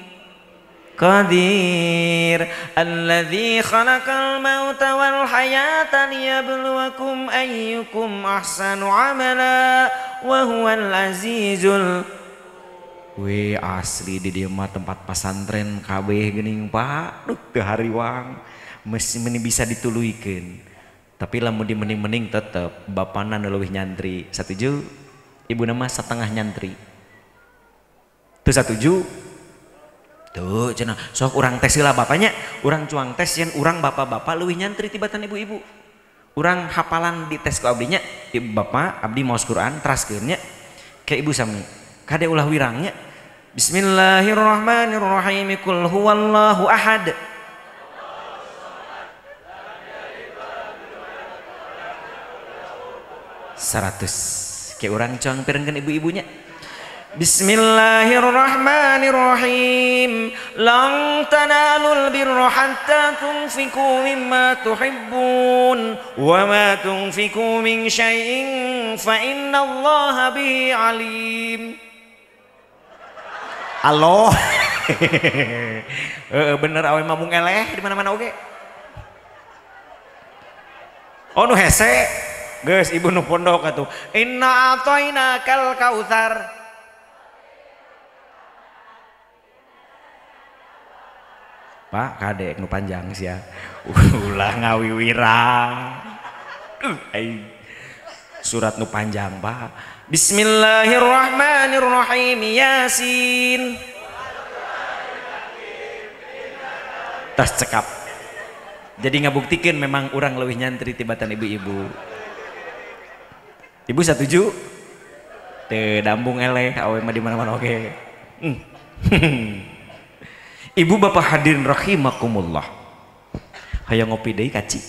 qadir alladzi khalaqal mauta wal hayata liyabluwakum ayyukum ahsanu amala wa huwal azizul. We asli di dieu mah tempat pasantren kabeh geuning Pak. Duh teu hariwang mesti meni bisa dituluykeun. Tapi lamun dimening-mening tetep bapana nu leuwih nyantri. Satuju? Ibuna mah setengah nyantri. Teu satuju? Tuh cenah sok urang tes heula bapaknya, urang cuang tes yen urang bapak-bapak leuwih nyantri tibatan ibu-ibu. Urang hafalan di tes ku abdinya, ibu bapak abdi maos Quran teraskeun nya ke ibu sami. Kade ulah wirangnya. Bismillahirrahmanirrahim. Qul huwallahu ahad. 100. Ke urang cuang pirengkeun ibu-ibunya. Bismillahirrahmanirrahim. Lan tanalul birra hatta tunfiqu mimma tuhibbun wa ma tunfiqu min syai'in fa innallaha bihi alim. Allah. Bener awe mah mung eleh di mana-mana oge. Oh nu hese. Geus ibu nu pondok atuh. Inna a'tainakal kautsar. Pak kadek nu panjang sia. Ulah ngawiwirang. Aing. Surat nu panjang Pak. Bismillahirrahmanirrahim. Yasin. Tas cekap. Jadi ngabuktikeun memang urang leuwih nyantri tibatan ibu-ibu. Ibu satuju? Teu dambung eleh awe mah di mana-mana oge. Ibu bapak hadirin rahimakumullah. Hayang ngopi deui kaci.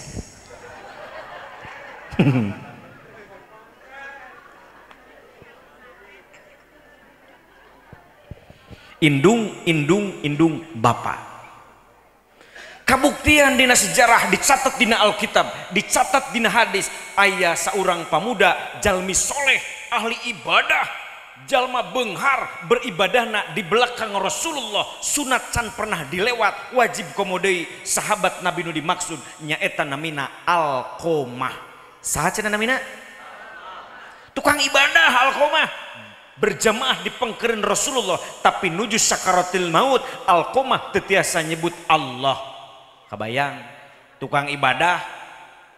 Indung, indung, indung bapak. Kabuktian dina sejarah dicatat dina Alkitab, dicatat dina hadis, aya saurang pamuda jalmi soleh, ahli ibadah, jalma benghar beribadahna di belakang Rasulullah, sunat can pernah dilewat, wajib komodei sahabat Nabi nu dimaksud nyaeta namina Alqomah. Saha cenah namina? Tukang ibadah Alqomah. Berjamaah di pengkerin Rasulullah, tapi nuju sakaratil maut Alqomah teu tiasa nyebut Allah. Kabayang tukang ibadah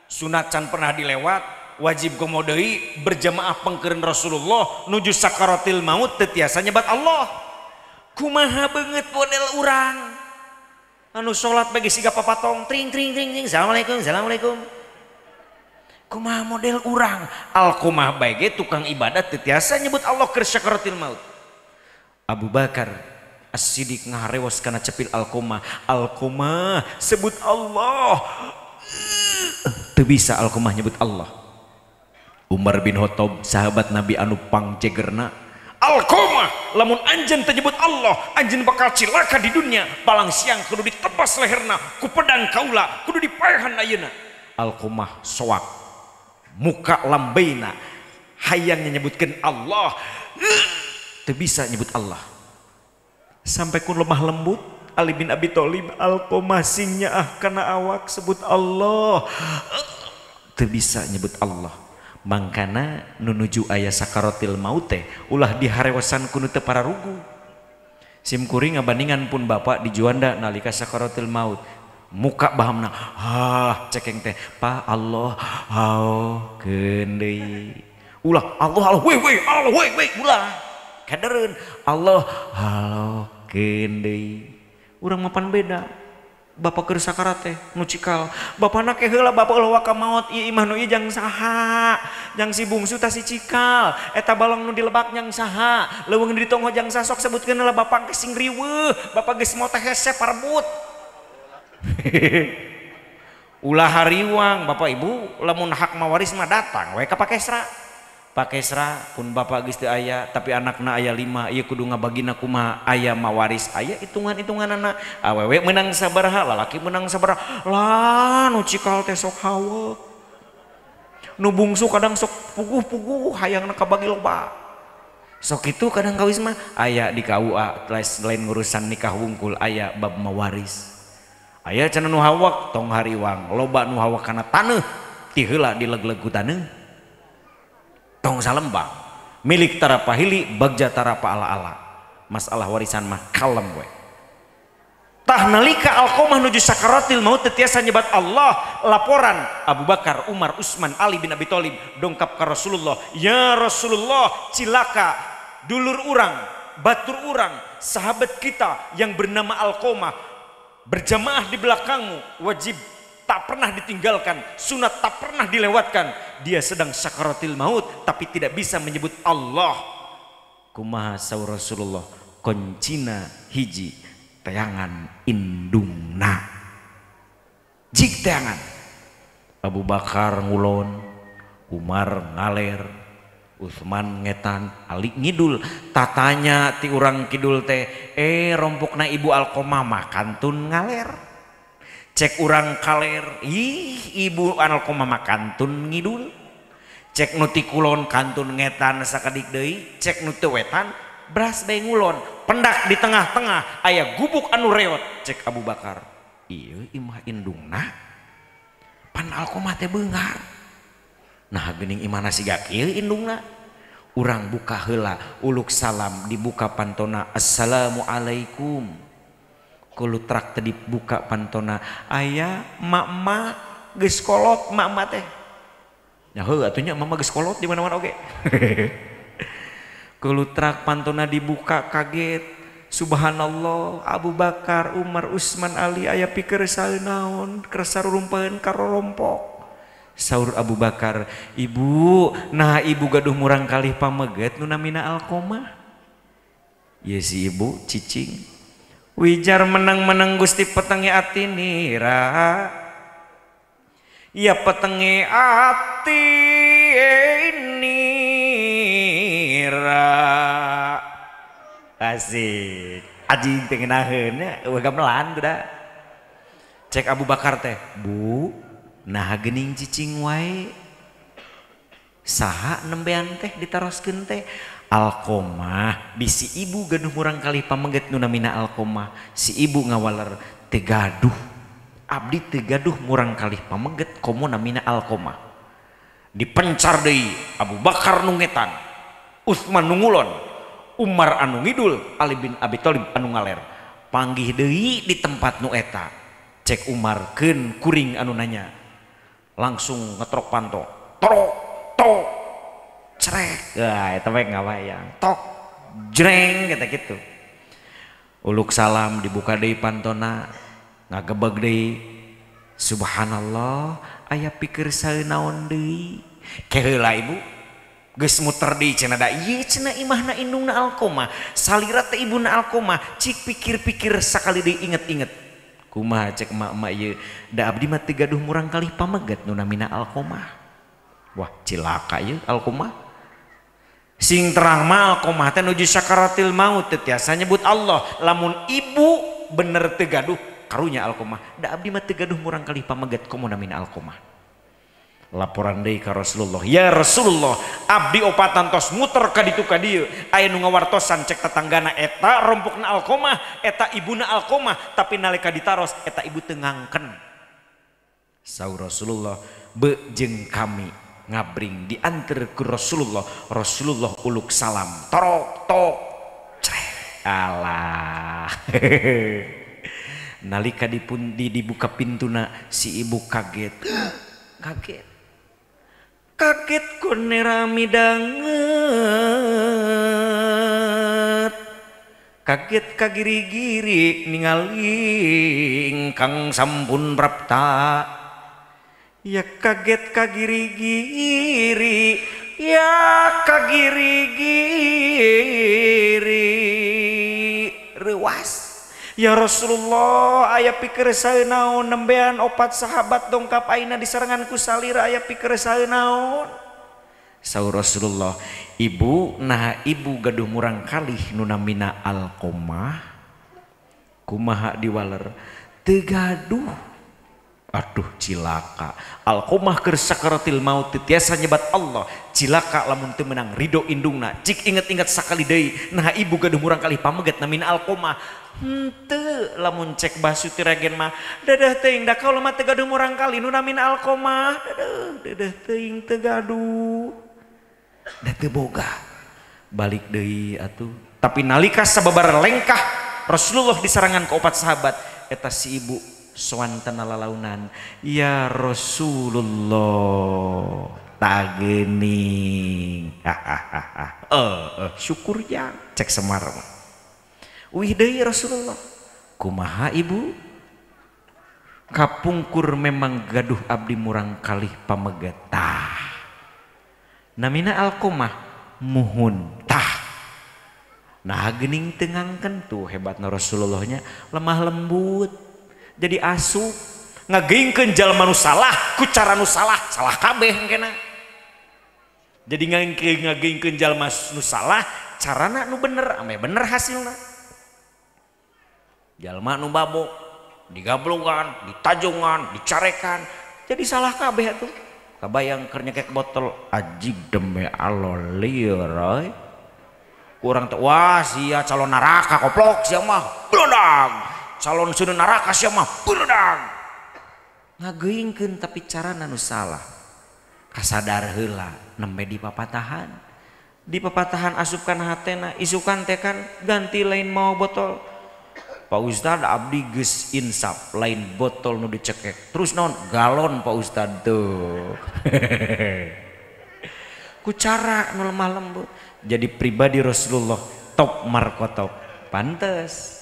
sunat can pernah dilewat, wajib komodei berjamaah pengkerin Rasulullah nuju sakaratil maut teu tiasa nyebat Allah. Kumaha beungeut model urang anu salat bagi siga papatong tring tring tring tring assalamualaikum assalamualaikum. Kumaha model urang Alqomah bae ge tukang ibadah teu tiasa nyebut Allah keur sakaratil maut. Abu Bakar As-Siddiq ngaharewos kana cepil Alqomah. Alqomah sebut Allah. Teu bisa Alqomah nyebut Allah. Umar bin Khattab sahabat Nabi anu pangjegerna, Alqomah lamun anjeun teu nyebut Allah, anjeun bakal cilaka di dunia, palang siang kudu ditebas leherna ku pedang kaula, kudu dipaehan ayeuna. Alqomah soak muka lambeina hayang nyebutkeun Allah, teu bisa nyebut Allah. Sampai kun lemah lembut Ali bin Abi Thalib, Alqomah sing nyaah kana awak sebut Allah, teu bisa nyebut Allah. Mangkana nu nuju aya sakaratil maut teh ulah diharewasan ku nu teu pararugu. Sim kuring ngabandingan pun bapak di Juanda nalika sakaratil maut, muka bahamna ah cekeng teh pa Allah hao keun deui. Ulah Allah Allah weh weh Allah weh weh ulah kadereun Allah halo keun deui. Urang mah pan beda. Bapak keur sakarat teh nu cikal, bapana ke heula bapak ulah waka maot ieu imah nu ieu jang saha, jang si bungsu tah si cikal, eta balong nu dilebak jang saha, leuweung nu ditongho jang sasok sebutkeun heula bapak geus sing riweuh, bapak geus moal teh hese parebut. Ulah hariwang bapak ibu, lamun hak mawaris mah datang we ka Pakesra. Pakesra pun bapak geus teu aya tapi anakna aya 5 ieu kudu ngabagina kumaha, aya mawaris aya hitungan-hitunganana, awewe meunang sabaraha lalaki meunang sabaraha lah nu cikal teh sok haweuk nu bungsu kadang sok puguh-puguh hayangna kabagi loba sok kitu kadang kawis mah aya di KUA lain ngurusan nikah wungkul aya bab mawaris aya cenah nu hawak tong hariwang loba nu hawak kana taneuh ti heula dileg-leg ku taneuh tong salembang milik tarapa hili bagja tarapa ala-ala masalah warisan mah kalem we. Tah nalika Alqomah nuju sakaratil maut teu tiasa nyebat Allah, laporan Abu Bakar, Umar, Utsman, Ali bin Abi Thalib dongkap ka Rasulullah, ya Rasulullah cilaka dulur urang, batur urang, sahabat kita yang bernama Alqomah berjamaah di belakangmu, wajib tak pernah ditinggalkan, sunat tak pernah dilewatkan. Dia sedang sakaratil maut tapi tidak bisa menyebut Allah. Kumaha saur Rasulullah, koncina hiji teangan indungna. Jik teangan. Abu Bakar ngulon, Umar ngaler, Utsman ngetan, Ali ngidul. Tatanya ti urang kidul teh, rompokna ibu Alqomah mah kantun ngaler. Cek urang kaler, ih ibu Alqomah mah kantun ngidul. Cek nu ti kulon kantun ngetan sakedik deui, cek nu teu wetan beras bae ngulon. Pendak di tengah-tengah aya gubuk anu reot. Cek Abu Bakar, ieu imah indungna pan Alqomah teh beunghar. Nah geuning imahna siga kieu indungna. Urang buka heula uluk salam dibuka pantona assalamualaikum. Kulutrak tadi buka pantona aya mak-mak geus kolot mak-mak teh Nya heuh atuh nya mama geus kolot di mana-mana oge. Kulutrak pantona dibuka kaget. Subhanallah, Abu Bakar, Umar, Utsman, Ali aya pikir naon, kersa rurumpeun karorompok. Saur Abu Bakar, ibu, nah ibu gaduh murang kalih pameget nu namina Alqomah. Ye si ibu cicing. Wijar menang-menang Gusti petenge ati nira. Ya petenge ati nira. Asik. Anjing teh ngeunaheun nya eueuh gamelan tuh da. Cek Abu Bakar teh, "Bu, nah geuning cicing wae. Saha nembean teh ditaroskeun teh Alqomah, bisi ibu gaduh murang kalih pameget nu namina Alqomah." Si ibu ngawaler, "Teu gaduh. Abdi teu gaduh murang kalih pameget komo namina Alqomah." Dipencar deui Abu Bakar nu ngetan, Utsman nu ngulon, Umar anu ngidul, Ali bin Abi Thalib anu ngaler. Panggih deui di tempat nu eta. Cek Umar keun kuring anu nanya. Langsung ngetrok panto. Torok, tok, cerek. Wah, eta we ngawayang. Tok, jreng kata gitu. Uluk salam dibuka deui pantona, ngagebeg deui. Subhanallah, aya pikir saeunaon deui. Keheula ibu. Geus muter deui cenah da ieu cenah imahna indungna Alqomah, salira teh ibuna Alqomah, cik pikir-pikir sakali deui inget-inget. Kumaha cek emak-emak ieu, da abdi mah teu gaduh murang kalih pameget nu namina Alqomah. Wah, cilaka ieu Alqomah. Sing terang mah Alqomah teh nuju sakaratil maut teu tiasa nyebut Allah. Lamun ibu bener teu gaduh karunya Alqomah, da abdi mah teu gaduh murang kalih pameget komo namina Alqomah. Laporan deui ka Rasulullah, ya Rasulullah, abdi opatan tos muter ka ditu ka dieu, aya nu ngawartosan cek tetanggana eta rompokna Alqomah, eta ibuna Alqomah, tapi nalika ditaros eta ibu teu ngangken. Saur Rasulullah, be jeung kami ngabring dianter ku Rasulullah, Rasulullah uluk salam, torok tok crek. Alah. Nalika dipun dibuka pintuna si ibu kaget. Kaget. Kaget konera midanget, kaget kagiri-giri ningali ingkang sampun prapta. Ya kaget kagiri-giri, ya kagiri-giri reuas. Ya Rasulullah, aya pikir saeunaon nembean opat sahabat dongkap aina diserangan ku salira aya pikir saeunaon. Saur Rasulullah, ibu nah ibu gaduh murang kalih nu namina Alqomah. Kumaha diwaler? Teu gaduh. Aduh cilaka. Alqomah keur sakaratil maut teu tiasa nyebat Allah. Cilaka lamun teu meunang ridho indungna. Cik inget-inget sakali deui nah ibu gaduh murang kalih pameget namina Alqomah. Henteu lamun cek Basuki Regen mah dadah teuing da kaula mah teu gaduh murang kali nu namina Alqomah. Dadah dadah teuing teu gaduh. Da teu boga. Balik deui atuh. Tapi nalika sababar lengkah Rasulullah disarangan ke opat sahabat eta si ibu soantena lalaunan, ya Rasulullah tagening. Syukur ya cek Semar mah. Wih deui Rasulullah, kumaha ibu? Kapungkur memang gaduh abdi murang kalih pameget. Tah. Namina Alqomah muhun tah. Nah geuning teu ngangken tuh hebatna Rasulullahnya, lemah lembut. Jadi asup ngageuingkeun jalma nu salah ku cara nu salah, salah kabeh engkena. Jadi ngageuingkeun jalma nu salah carana nu bener, ame bener hasilna. Jalma nu babok digablogan, ditajungan, dicarekan, jadi salah kabeh atuh. Kabayang keur nyekek botol ajig demi Allah lieur euy. Kurang teh wah sia calon neraka koplok sia mah blondag. Calon seuneu neraka sia mah beredang. Ngageuingkeun tapi carana nu salah. Kasadar heula nembe di papatahan. Di papatahan asup kana hatena, isukan teh kan ganti lain mau botol. Pak Ustad abdi geus insaf lain botol nu dicekek terus naon galon Pak Ustad tuh. Ku cara nu lemah lembut jadi pribadi Rasulullah top markotop pantes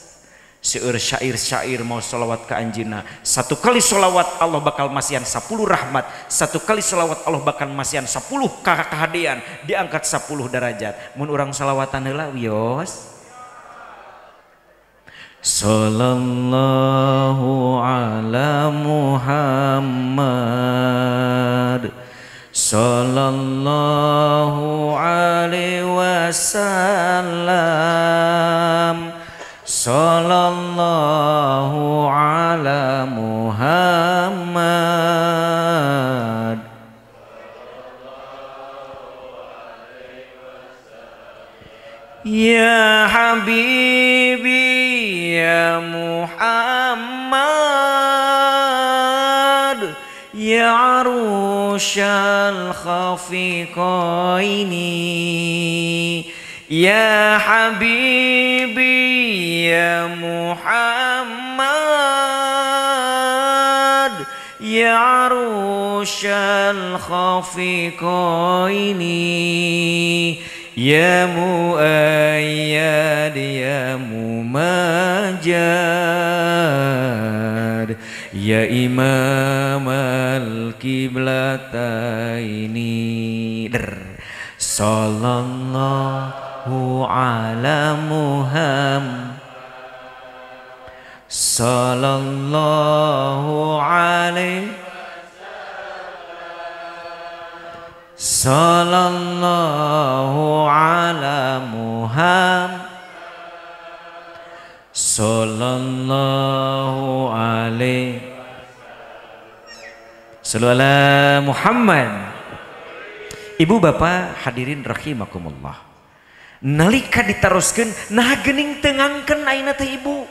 seueur syair-syair mau sholawat ke anjeunna. Satu kali sholawat Allah bakal masihan 10 rahmat, satu kali sholawat Allah bakal masihan 10 kahadean, diangkat 10 derajat. Mun urang sholawatan heula wios. Sallallahu ala Muhammad, sallallahu alaihi wasallam, sallallahu ala Muhammad. Ya habibi ya Muhammad, ya arusyal khafiqaini, ya habibi ya Muhammad, ya arusyal khafiqaini, ya muayyad ya mumajad, ya imam al-kiblataini. Sallallahu ala Muhammad, sallallahu alaihi, sallallahu ala Muhammad, sallallahu alaihi, sallallahu ala Muhammad. Ibu bapak hadirin rahimakumullah, nalika ditaroskeun nah geuning teu ngangken ayeuna teh ibu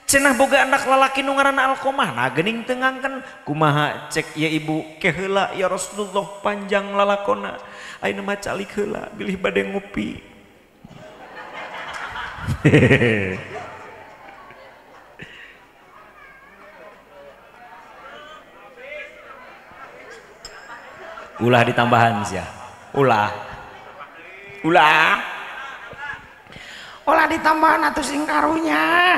cenah boga anak lalaki nu ngaranna Alqomah, nah geuning teu ngangken kumaha cek ya ibu ke heula ya Rasulullah panjang lalakona ayeuna mah calik heula bilih bade ngopi. Ulah ditambahan sia. Ulah. Ulah. Ulah ditambahan atuh sing karunya.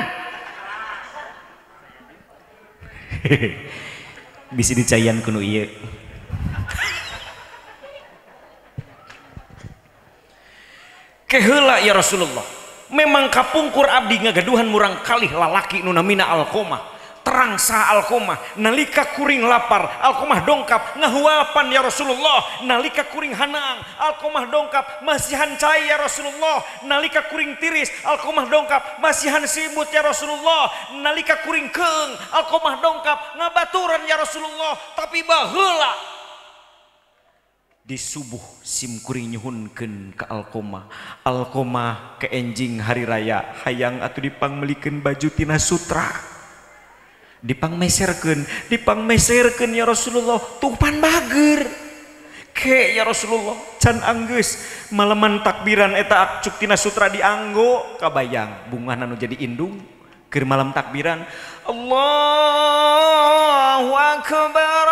Bisi dicayan kuno ieu. Keheula ya Rasulullah. Memang kapungkur abdi ngagaduhan murang kalih lalaki nu namina Alqomah. Terang sa Alqomah, nalika kuring lapar Alqomah dongkap ngahuapan ya Rasulullah, nalika kuring hanang Alqomah dongkap masihan cai ya Rasulullah, nalika kuring tiris Alqomah dongkap masihan simut ya Rasulullah, nalika kuring keung Alqomah dongkap ngabaturan ya Rasulullah. Tapi baheula di subuh sim kuring nyuhunkeun ka Alqomah, Alqomah ke enjing hari raya hayang atuh dipangmelikeun baju tina sutra, dipangmeserkeun, dipangmeserkeun ya Rasulullah, tupan bager ke ya Rasulullah can anggeus malaman takbiran eta acuk tina sutra dianggo kabayang bungahna nu jadi indung keur malam takbiran Allahu akbar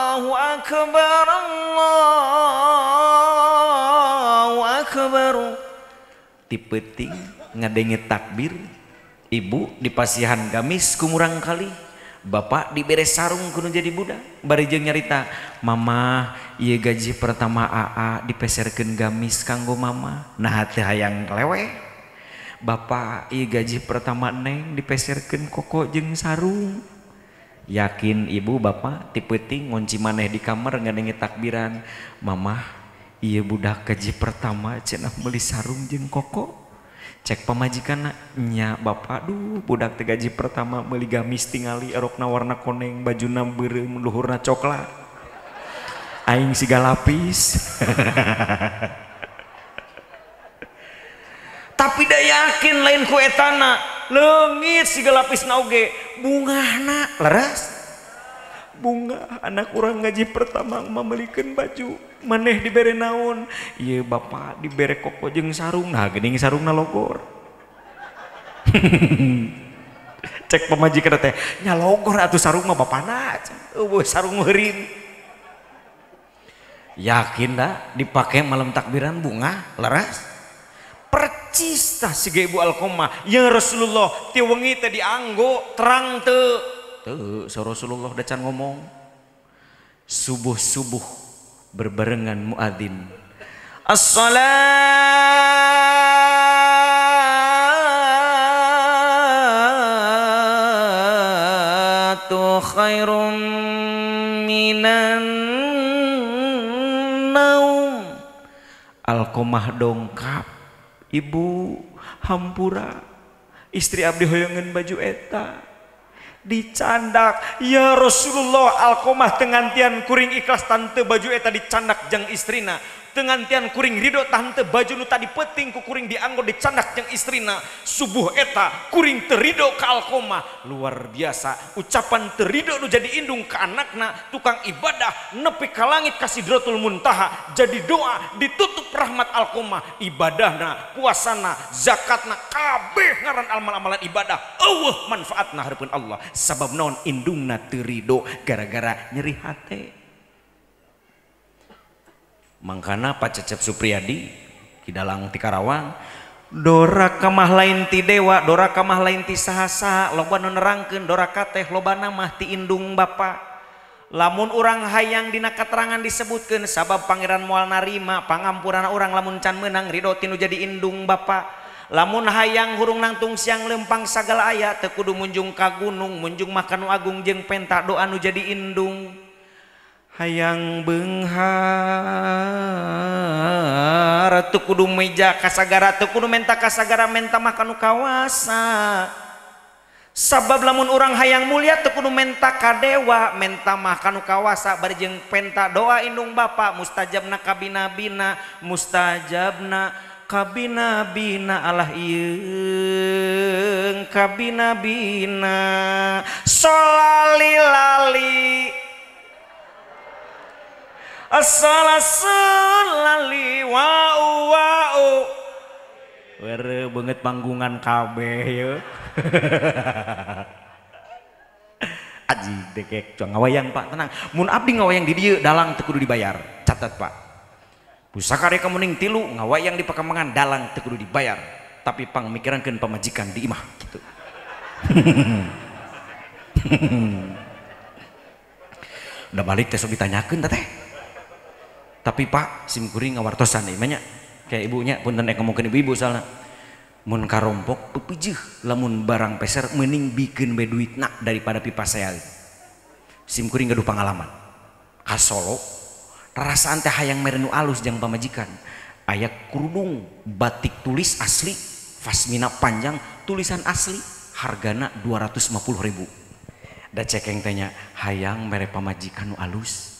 Allahu akbar Allahu akbar. Ti peuting ngadenge takbir ibu dipasihan gamis ku murang kali, bapak dibere sarung kudu jadi budak. Bari jeung nyarita, mama ieu gaji pertama AA dipeserkeun gamis kanggo mama. Nah teu hayang leweh. Bapak ieu gaji pertama neng dipeserkeun koko jeung sarung. Yakin ibu bapak ti peuting ngunci maneh di kamar ngadenge takbiran, mama ieu budak gaji pertama cenah meuli sarung jeung koko. Cek pamajikan nya bapak, duh budak teh gaji pertama meuli gamis tingali erokna warna koneng, bajuna beureum, luhurna coklat. Aing siga lapis. Tapi da yakin lain ku etana, leungit siga lapisna oge, bungahna leres. Bunga anak urang gaji pertama memelikeun baju, maneh dibere naon? Ieu bapak dibere koko jeung sarung, nah geuning sarungna logor. Cek pamajikan teh nyalogor atuh sarung mah bapana eueuh sarung meureun. Yakin dah dipake malam takbiran bunga leres. Percis tah siga Ibu Alqomah. Ya Rasulullah ti wengi teh dianggo terang teu. Teu Rasulullah da can ngomong. Subuh-subuh berbarengan muadzin. As-salatu khairum minan naum. Alqomah dongkap, ibu hampura istri abdi hoyongeun baju eta dicandak. Ya Rasulullah Alqomah tengantian kuring ikhlas tante baju eta dicandak jeung istrina, tengantian kuring ridho tante baju nu tadi penting ku kuring dianggo dicandak jeung istrina. Subuh eta kuring terido ka Alqomah. Luar biasa ucapan terido nu jadi indung ka anakna tukang ibadah nepi ka langit ka Sidratul Muntaha jadi doa ditutup rahmat Alqomah. Ibadahna, puasana, zakatna, kabeh ngaran amal-amalan ibadah eueuh manfaatna hareupeun Allah. Sabab naon indungna teu ridho gara-gara nyeri hate. Mangkana Pak Cecep Supriyadi Kidalang ti Karawang doraka mah lain ti dewa, doraka mah lain ti saha-saha, loba nu nerangkeun doraka teh lobana mah ti indung bapa. Lamun urang hayang dina katerangan disebutkeun sabab pangeran moal narima pangampurana urang lamun can meunang ridho ti nu jadi indung bapa. Lamun hayang hurung nangtung siang lempang sagala aya teu kudu munjung ka gunung, munjung mah ka nu agung jeung penta doa nu jadi indung. Hayang beunghar teu kudu meja kasagara, teu kudu menta kasagara, menta mah ka nu kawasa. Sabab lamun urang hayang mulia teu kudu menta ka dewa, menta mah ka nu kawasa bari jeung penta doa indung bapa mustajabna kabina-bina, mustajabna kabina-bina Allah ieung kabina-bina solali-lali asalasalali wau wau were banget panggungan kabeh ye. Aji dekek cuang ngawayang Pak tenang. Mun abdi ngawayang di dieu dalang teu kudu dibayar. Catat Pak. Pusaka reka muning tilu ngawayang di pakambangan dalang teu kudu dibayar. Tapi pangmikirankeun pamajikan di imah gitu. Udah balik teh sok ditanyakeun teh. Tapi Pak sim kuring ngawartosan ieu nya kayak ibunya punten ek ngomongkeun ibu-ibu soalna. Mun karompok pepijeuh lamun barang peser mending bikeun bae duitna daripada pipaseal. Sim kuring gaduh pangalaman. Ka Solo rasaan teh hayang mere nu alus jang pamajikan. Aya kerudung batik tulis asli, pasmina panjang, tulisan asli, hargana 250.000. Da cekeng tanya hayang mere pamajikan nu alus.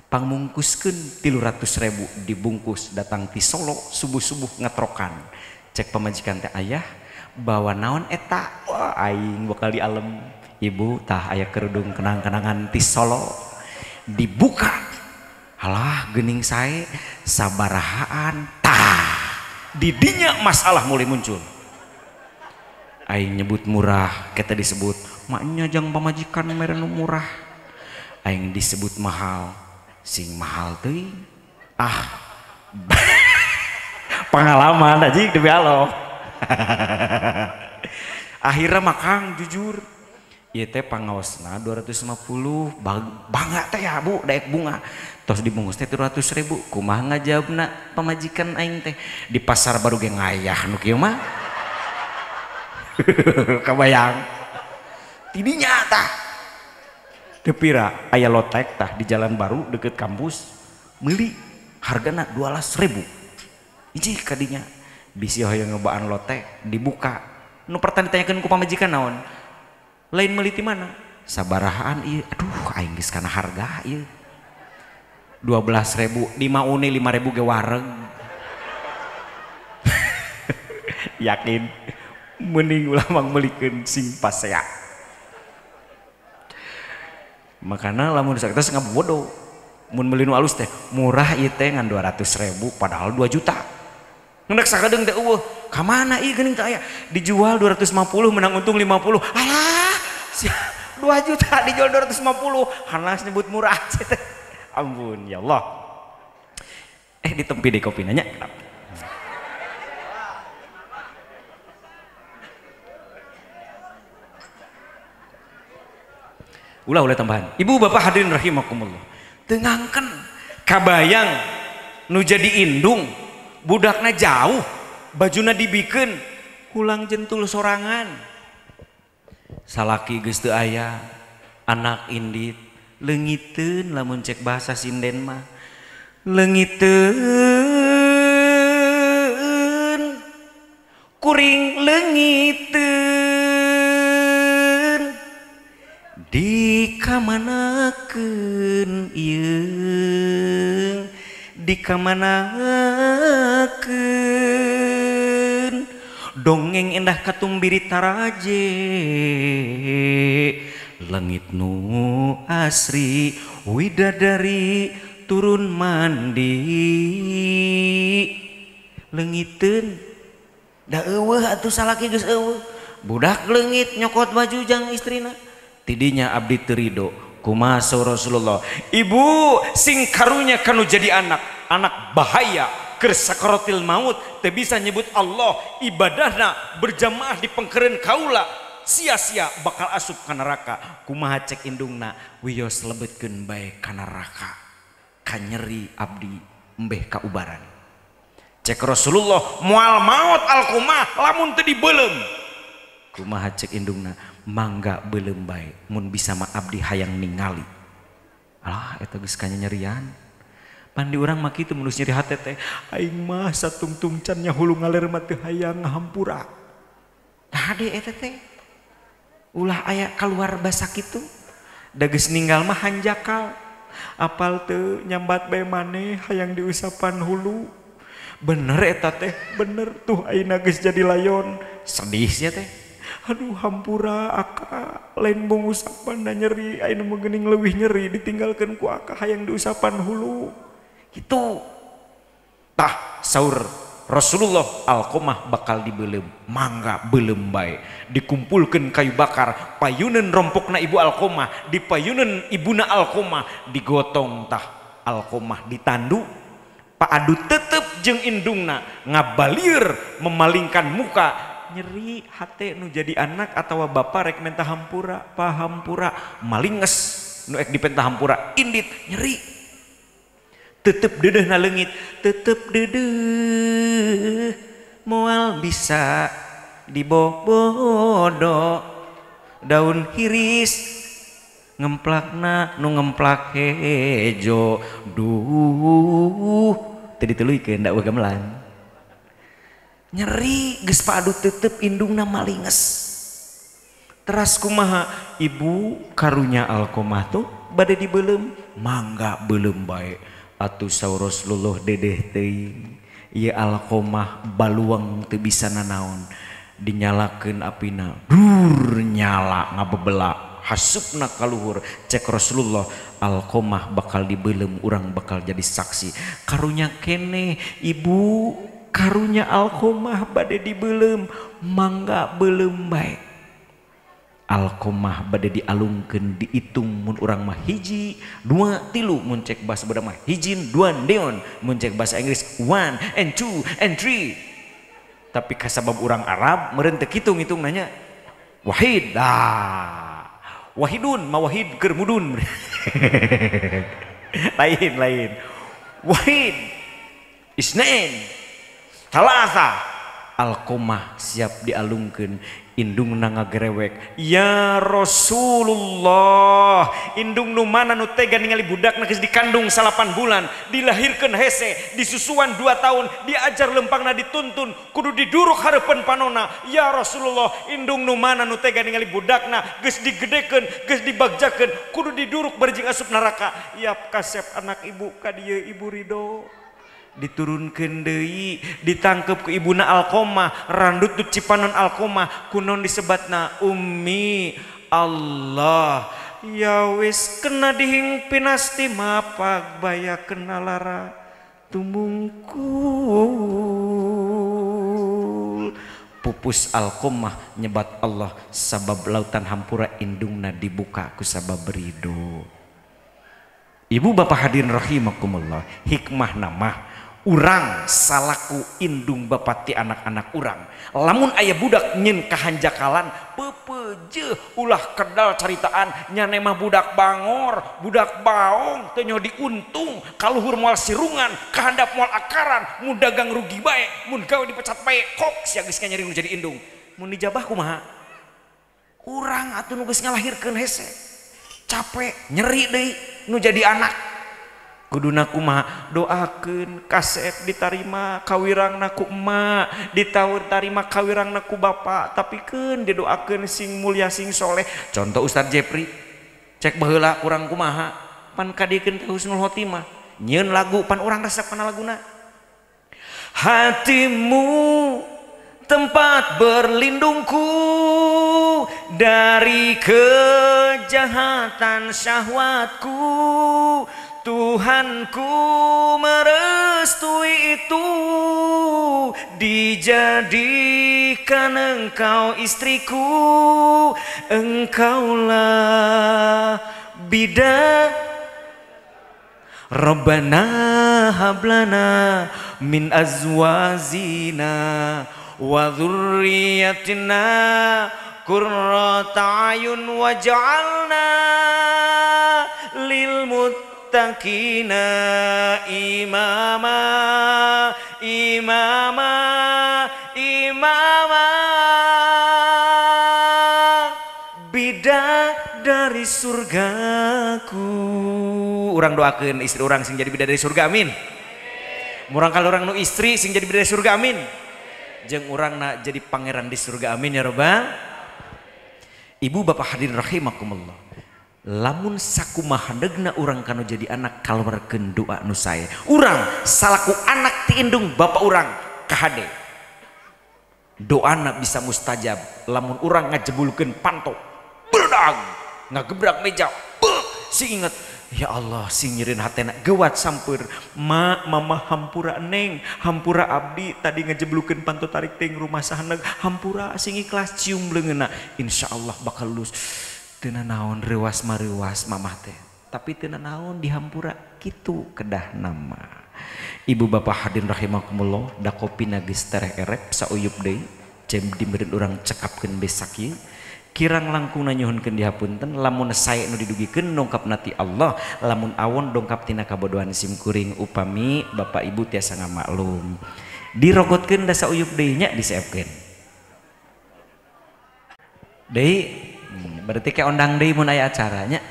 Pangmungkuskeun 300.000 dibungkus datang ti Solo subuh-subuh ngetrokan. Cek pamajikan teh ayah bawa naon eta? Wah aing bakal di alem. Ibu tah aya kerudung kenang-kenangan ti Solo. Dibuka. Alah geuning sae sabarahaan tah. Didinya masalah mulai muncul. Aing nyebut murah, kita disebut maknya jang pamajikan mere nu murah. Aing disebut mahal. Sing mahal teuing. Ah. Pengalaman aja demi Allah. Akhirnya makang jujur ieu teh pangaosna 250 bangga teh ya Bu daek bunga. Tos dibungkus teh 300.000 kumaha ngajawabna pamajikan aing teh di pasar baru ge ngayah nu kieu mah. Kabayang. Tidinya tah. Teu pira aya lotek tah di jalan baru deket kampus meuli hargana 12.000. Iji kadinya bisi hoyong nyobaan lotek dibuka nu pertanyaan ditanyakeun ku pamajikan naon lain meuli ti mana sabarahaan ieu aduh aing geus kana harga ieu 12.000 5 uni 5.000 ge wareg. Yakin mending ulah mangmeulikeun sing pasea. Makana lamun sakita ngabodo mun meuli nu alus teh murah ieu teh ngan 200.000 padahal 2 juta. Ngeundak sakadeung teh eueuh Ka mana ieu geuning teu aya? Dijual 250 menang untung 50. Alah, 2 juta dijual 250. Hanas nyebut murah teh. Ampun ya Allah. Ditempi di kopi nanya. Ulah ulah tambahan. Ibu bapak hadirin rahimakumullah. Tengangken kabayang nu jadi indung budakna jauh bajuna dibikeun hulang jentul sorangan. Salaki geus teu aya, anak indit leungiteun lamun cek bahasa sinden mah. Leungiteun kuring leungiteun dikamanakeun ieu dikamanakeun dongeng endah katumbiri taraje langit nu asri widadari turun mandi leungiteun da eueuh atuh salaki geus eueuh budak leungit nyokot baju jang istrina. Tidinya abdi teu rido kumaha saur Rasulullah, ibu sing karunya kanu jadi anak, anak bahaya keur sakaratil maut teu bisa nyebut Allah, ibadahna berjamaah di pengkeureun kaula sia-sia bakal asup ka neraka. Kumaha cek indungna, wios lebetkeun bae ka neraka, kanyeri abdi embeh kaubaran. Cek Rasulullah moal maot alqumah lamun teu dibeuleum. Kumaha cek indungna, mangga beuleum bae mun bisa mah abdi hayang ningali. Alah eta geus kanyerian. Pan di urang mah kitu mun nyeri hate teh, aing mah satungtung can nya hulu ngaler mah teu hayang ngahampura. Hade eta teh. Ulah aya kaluar basa kitu. Da geus ninggal mah hanjakal. Apal teu nyambat bae maneh hayang diusapan hulu. Bener eta teh, bener tuh ayeuna geus jadi layon. Sedih sia teh. Aduh hampura aka lain bung usapan da nyeri ayeuna mah geuning leuwih nyeri ditinggalkeun ku aka hayang diusapan hulu. Kitu. Tah saur Rasulullah Alqamah bakal dibeuleum, mangga beuleum bae. Dikumpulkeun kayu bakar, payuneun rompokna ibu Alqamah, dipayuneun ibuna Alqamah, digotong tah Alqamah ditandu. Paadu tetep jeung indungna ngabalir memalingkan muka. Nyeri hate nu jadi anak atawa bapak rek menta hampura, pahampura malinges nu ek dipenta hampura indit nyeri. Tetep deudeuhna leungit, tetep deudeuh moal bisa dibobodo daun hiris ngemplakna nu ngemplak hejo duh teu dituluykeun da eueuh gamelan. Nyeri geus paadu tetep indungna malinges. Teras kumaha ibu karunya Alqamah tuh bade dibeuleum, mangga beuleum bae. Atuh saur Rasulullah dedeh teuing ieu Alqamah baluang teu bisa nanaon, dinyalakeun apina dur nyala ngabebela hasupna kaluhur. Cek Rasulullah Alqamah bakal dibeuleum, urang bakal jadi saksi. Karunya keneh ibu, karunya Alqamah bade dibeuleum, mangga beuleum bae. Alqamah bade dialungkeun diitung mun urang mah hiji dua tilu, mun cek bahasa budak mah hijin dua deon, mun cek bahasa Inggris 1 and 2 and 3. Tapi kasabab urang Arab meureun teu kitu ngitung nanya wahid, ah wahidun mawahid keur mudun. Lain lain wahid isnain talasa. Alqamah siap dialungkeun, indungna ngagerewek, ya Rasulullah, indung nu mana nu tega ningali budakna geus dikandung 8 bulan, dilahirkeun hese, disusuan 2 tahun, diajar lempangna dituntun, kudu diduruk hareupeun panona. Ya Rasulullah, indung nu mana nu tega ningali budakna geus digedekeun, geus dibagjakeun, kudu diduruk barjing asup neraka. Ya kasep anak ibu ka dieu ibu ridho. Diturunkeun deui, ditangkep ku ibuna Alqamah, randut du cipanon Alqamah, kunon disebatna ummi Allah. Ya wis kena dihing pinasti mapag baya kena lara tumungkul. Pupus Alqomah nyebat Allah sabab lautan hampura indungna dibuka ku sabab ridho. Ibu bapak hadirin rahimakumullah, hikmah nama urang salaku indung bapak ti anak-anak urang. Lamun aya budak nyen kahanjakalan pepeje ulah kedal caritaan nyane mah budak bangor, budak baong teu nyaho diuntung, kaluhur moal sirungan, kahandap moal akaran, mun dagang rugi bae, mun gawe dipecat bae, kok sia geus nyeri nu jadi indung. Mun dijabah kumaha? Urang atuh nu geus ngalahirkeun hese. Capek, nyeri deui nu jadi anak. Kuduna kumaha? Doakeun kasep ditarima kawirangna ku emak, ditawur tarima kawirangna ku bapak, tapi keun didoakeun sing mulia sing soleh. Contoh Ustaz Jepri, cek baheula urang kumaha, pan kadiekeun teh husnul khotimah. Nyieun lagu pan urang resep kana laguna. Hatimu tempat berlindungku dari kejahatan syahwatku, Tuhanku merestui itu, dijadikan engkau istriku, engkaulah bidah. Rabbana hablana min azwazina wa dzurriyyatina qurrata ayun waj'alna lil muttaqina imama imama imama. Bidadari surgaku. Urang doakeun istri urang sing jadi bidadari surga, amin. Murang kali urang nu istri sing jadi bidadari surga, amin. Jeung urang na jadi pangeran di surga, amin ya robbal. Ibu bapak hadirin rahimakumullah, lamun sakumaha degna urang kanu jadi anak kaluarkeun doa nu sae. Urang salaku anak ti indung bapak urang kahade doana bisa mustajab. Lamun urang ngajebulkeun panto berdag ngagebrak meja beuh, si inget ya Allah sing nyerin hatena gewat sampeur ma mama hampura neng hampura abdi tadi ngejeblukeun panto tarik ting rumah sahaneg hampura sing ikhlas cium leungeunna insyaallah bakal lulus. Teu naon reuas mareuas mamah teh tapi teu naon dihampura kitu kedah nama. Ibu bapak hadirin rahimakumullah, da kopina geus tereh erep sauyup deui cem dimeureun urang cekapkeun besak ieu. Kirang langkung nyuhunkeun dihapunten lamun sae nu didugikeun dongkap nati Allah, lamun awon dongkap tina kabodohan sim kuring upami bapak ibu tiasa ngamaklum. Dirogotkeun da sauyup deui nya diseepkeun. Deui berarti kayak ondang deui mun aya acaranya.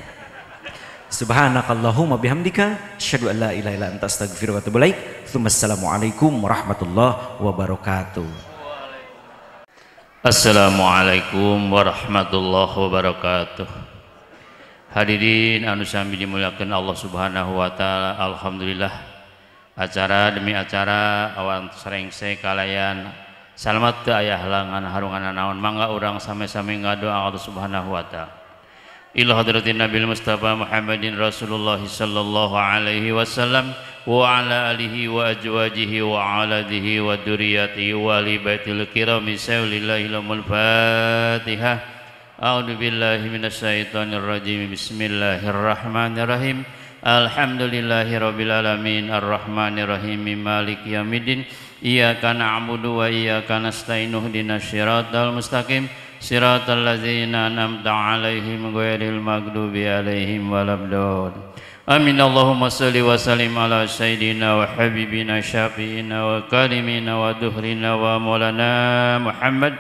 Subhanakallahumma bihamdika asyhadu an la ilaha illa anta astaghfiruka wa atubu ilaik. Assalamualaikum warahmatullahi wabarakatuh. Assalamualaikum warahmatullahi wabarakatuh. Hadirin anu sami dimuliakan Allah Subhanahu wa taala, alhamdulillah acara demi acara awan sarengse kalayan salamat teu aya halangan harungan naon, mangga urang sami-sami ngadoa Allah Subhanahu wa taala. Ila hadratin Nabil Mustafa Muhammadin Rasulullah sallallahu alaihi wasallam wa ala alihi wa azwajihi wa aladihi wa dzurriyyatihi wa ali baitil kirami sawlillahi lamul Fatihah. A'udzu billahi minasyaitonir rajim. Bismillahirrahmanirrahim. Alhamdulillahi rabbil alamin arrahmanir rahim maliki yaumiddin. Iyyaka na'budu wa iyyaka nasta'in ihdinas siratal mustaqim siratal ladzina an'amta 'alaihim ghairil maghdubi 'alaihim waladdallin. Amin. Allahumma shalli wa sallim ala sayyidina wa habibina syafi'ina wa karimina wa duhrina wa maulana Muhammad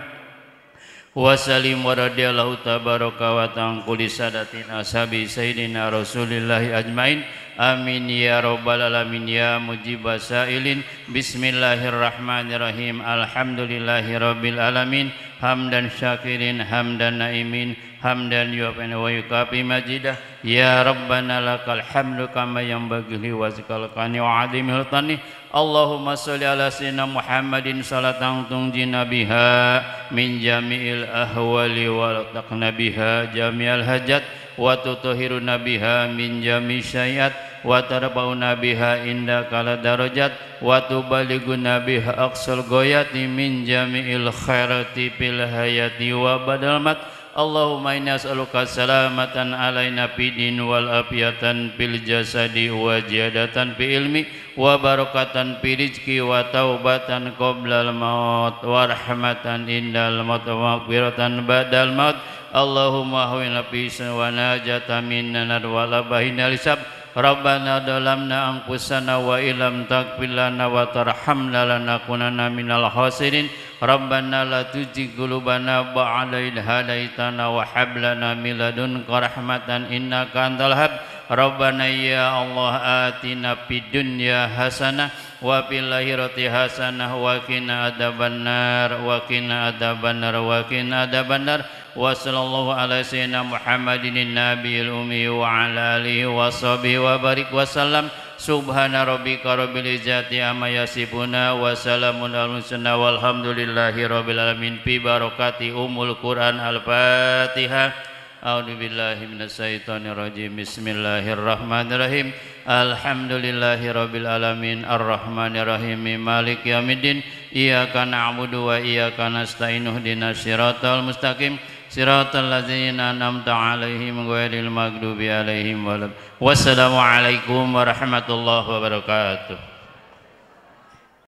wa sallim wa radhiyallahu tabaraka wa ta'ala kulli sadatin ashabi sayyidina Rasulillahi ajmain. Amin ya rabbal alamin ya mujibas sailin. Bismillahirrahmanirrahim. Alhamdulillahi rabbil alamin hamdan syakirin hamdan naimin hamdan yuwafina wa yukafi majidah. Ya rabbana lakal hamdu kama yanbaghi liwajhikal qani wa azimi sultani. Allahumma sholli ala sayyidina Muhammadin salatan tunjina biha min jami'il ahwali wa taqna biha jami'al hajat wa tutahhiruna biha min jami' syai'at wa tarfa'una biha indaka darajat wa tubalighuna biha aqsal ghayati min jami'il khairati fil hayati wa badal mat. Allahumma inna as'aluka salamatan alaina fid din wal afiyatan fil jasadi wa ziyadatan fi ilmi wa barakatan fi rizqi wa taubatan qoblal maut wa rahmatan indal maut wa maghfiratan ba'dal maut. Allahumma hawina fi wa najata minna wa la bahina lisab. Rabbana dalamna anfusana wa illam taghfir lana wa tarhamna lanakunanna minal khasirin. Rabbana la tuzigh qulubana ba'da idh hadaitana wa hab lana min ladunka rahmatan innaka antal wahhab. Rabbana ya Allah atina fid dunya hasanah wa fil akhirati hasanah wa qina adzabannar wa qina adzabannar wa qina adzabannar. Wa sallallahu ala sayyidina Muhammadin nabiyil ummi wa ala alihi wa sahbihi wa barik wa sallam. Subhana rabbika rabbil izzati amma yasifuna wa salamun alal mursalin walhamdulillahi rabbil alamin. Bi barakati umul Quran. Al-Fatihah. A'udzu billahi minasyaitonir rajim. Bismillahirrahmanirrahim. Alhamdulillahi rabbil alamin arrahmanir rahim maliki yaumiddin. Iyyaka na'budu wa iyyaka nasta'in ihdinas siratal mustaqim siratal ladzina an'amta 'alaihim ghairil maghdubi 'alaihim walad. Wassalamualaikum warahmatullahi wabarakatuh.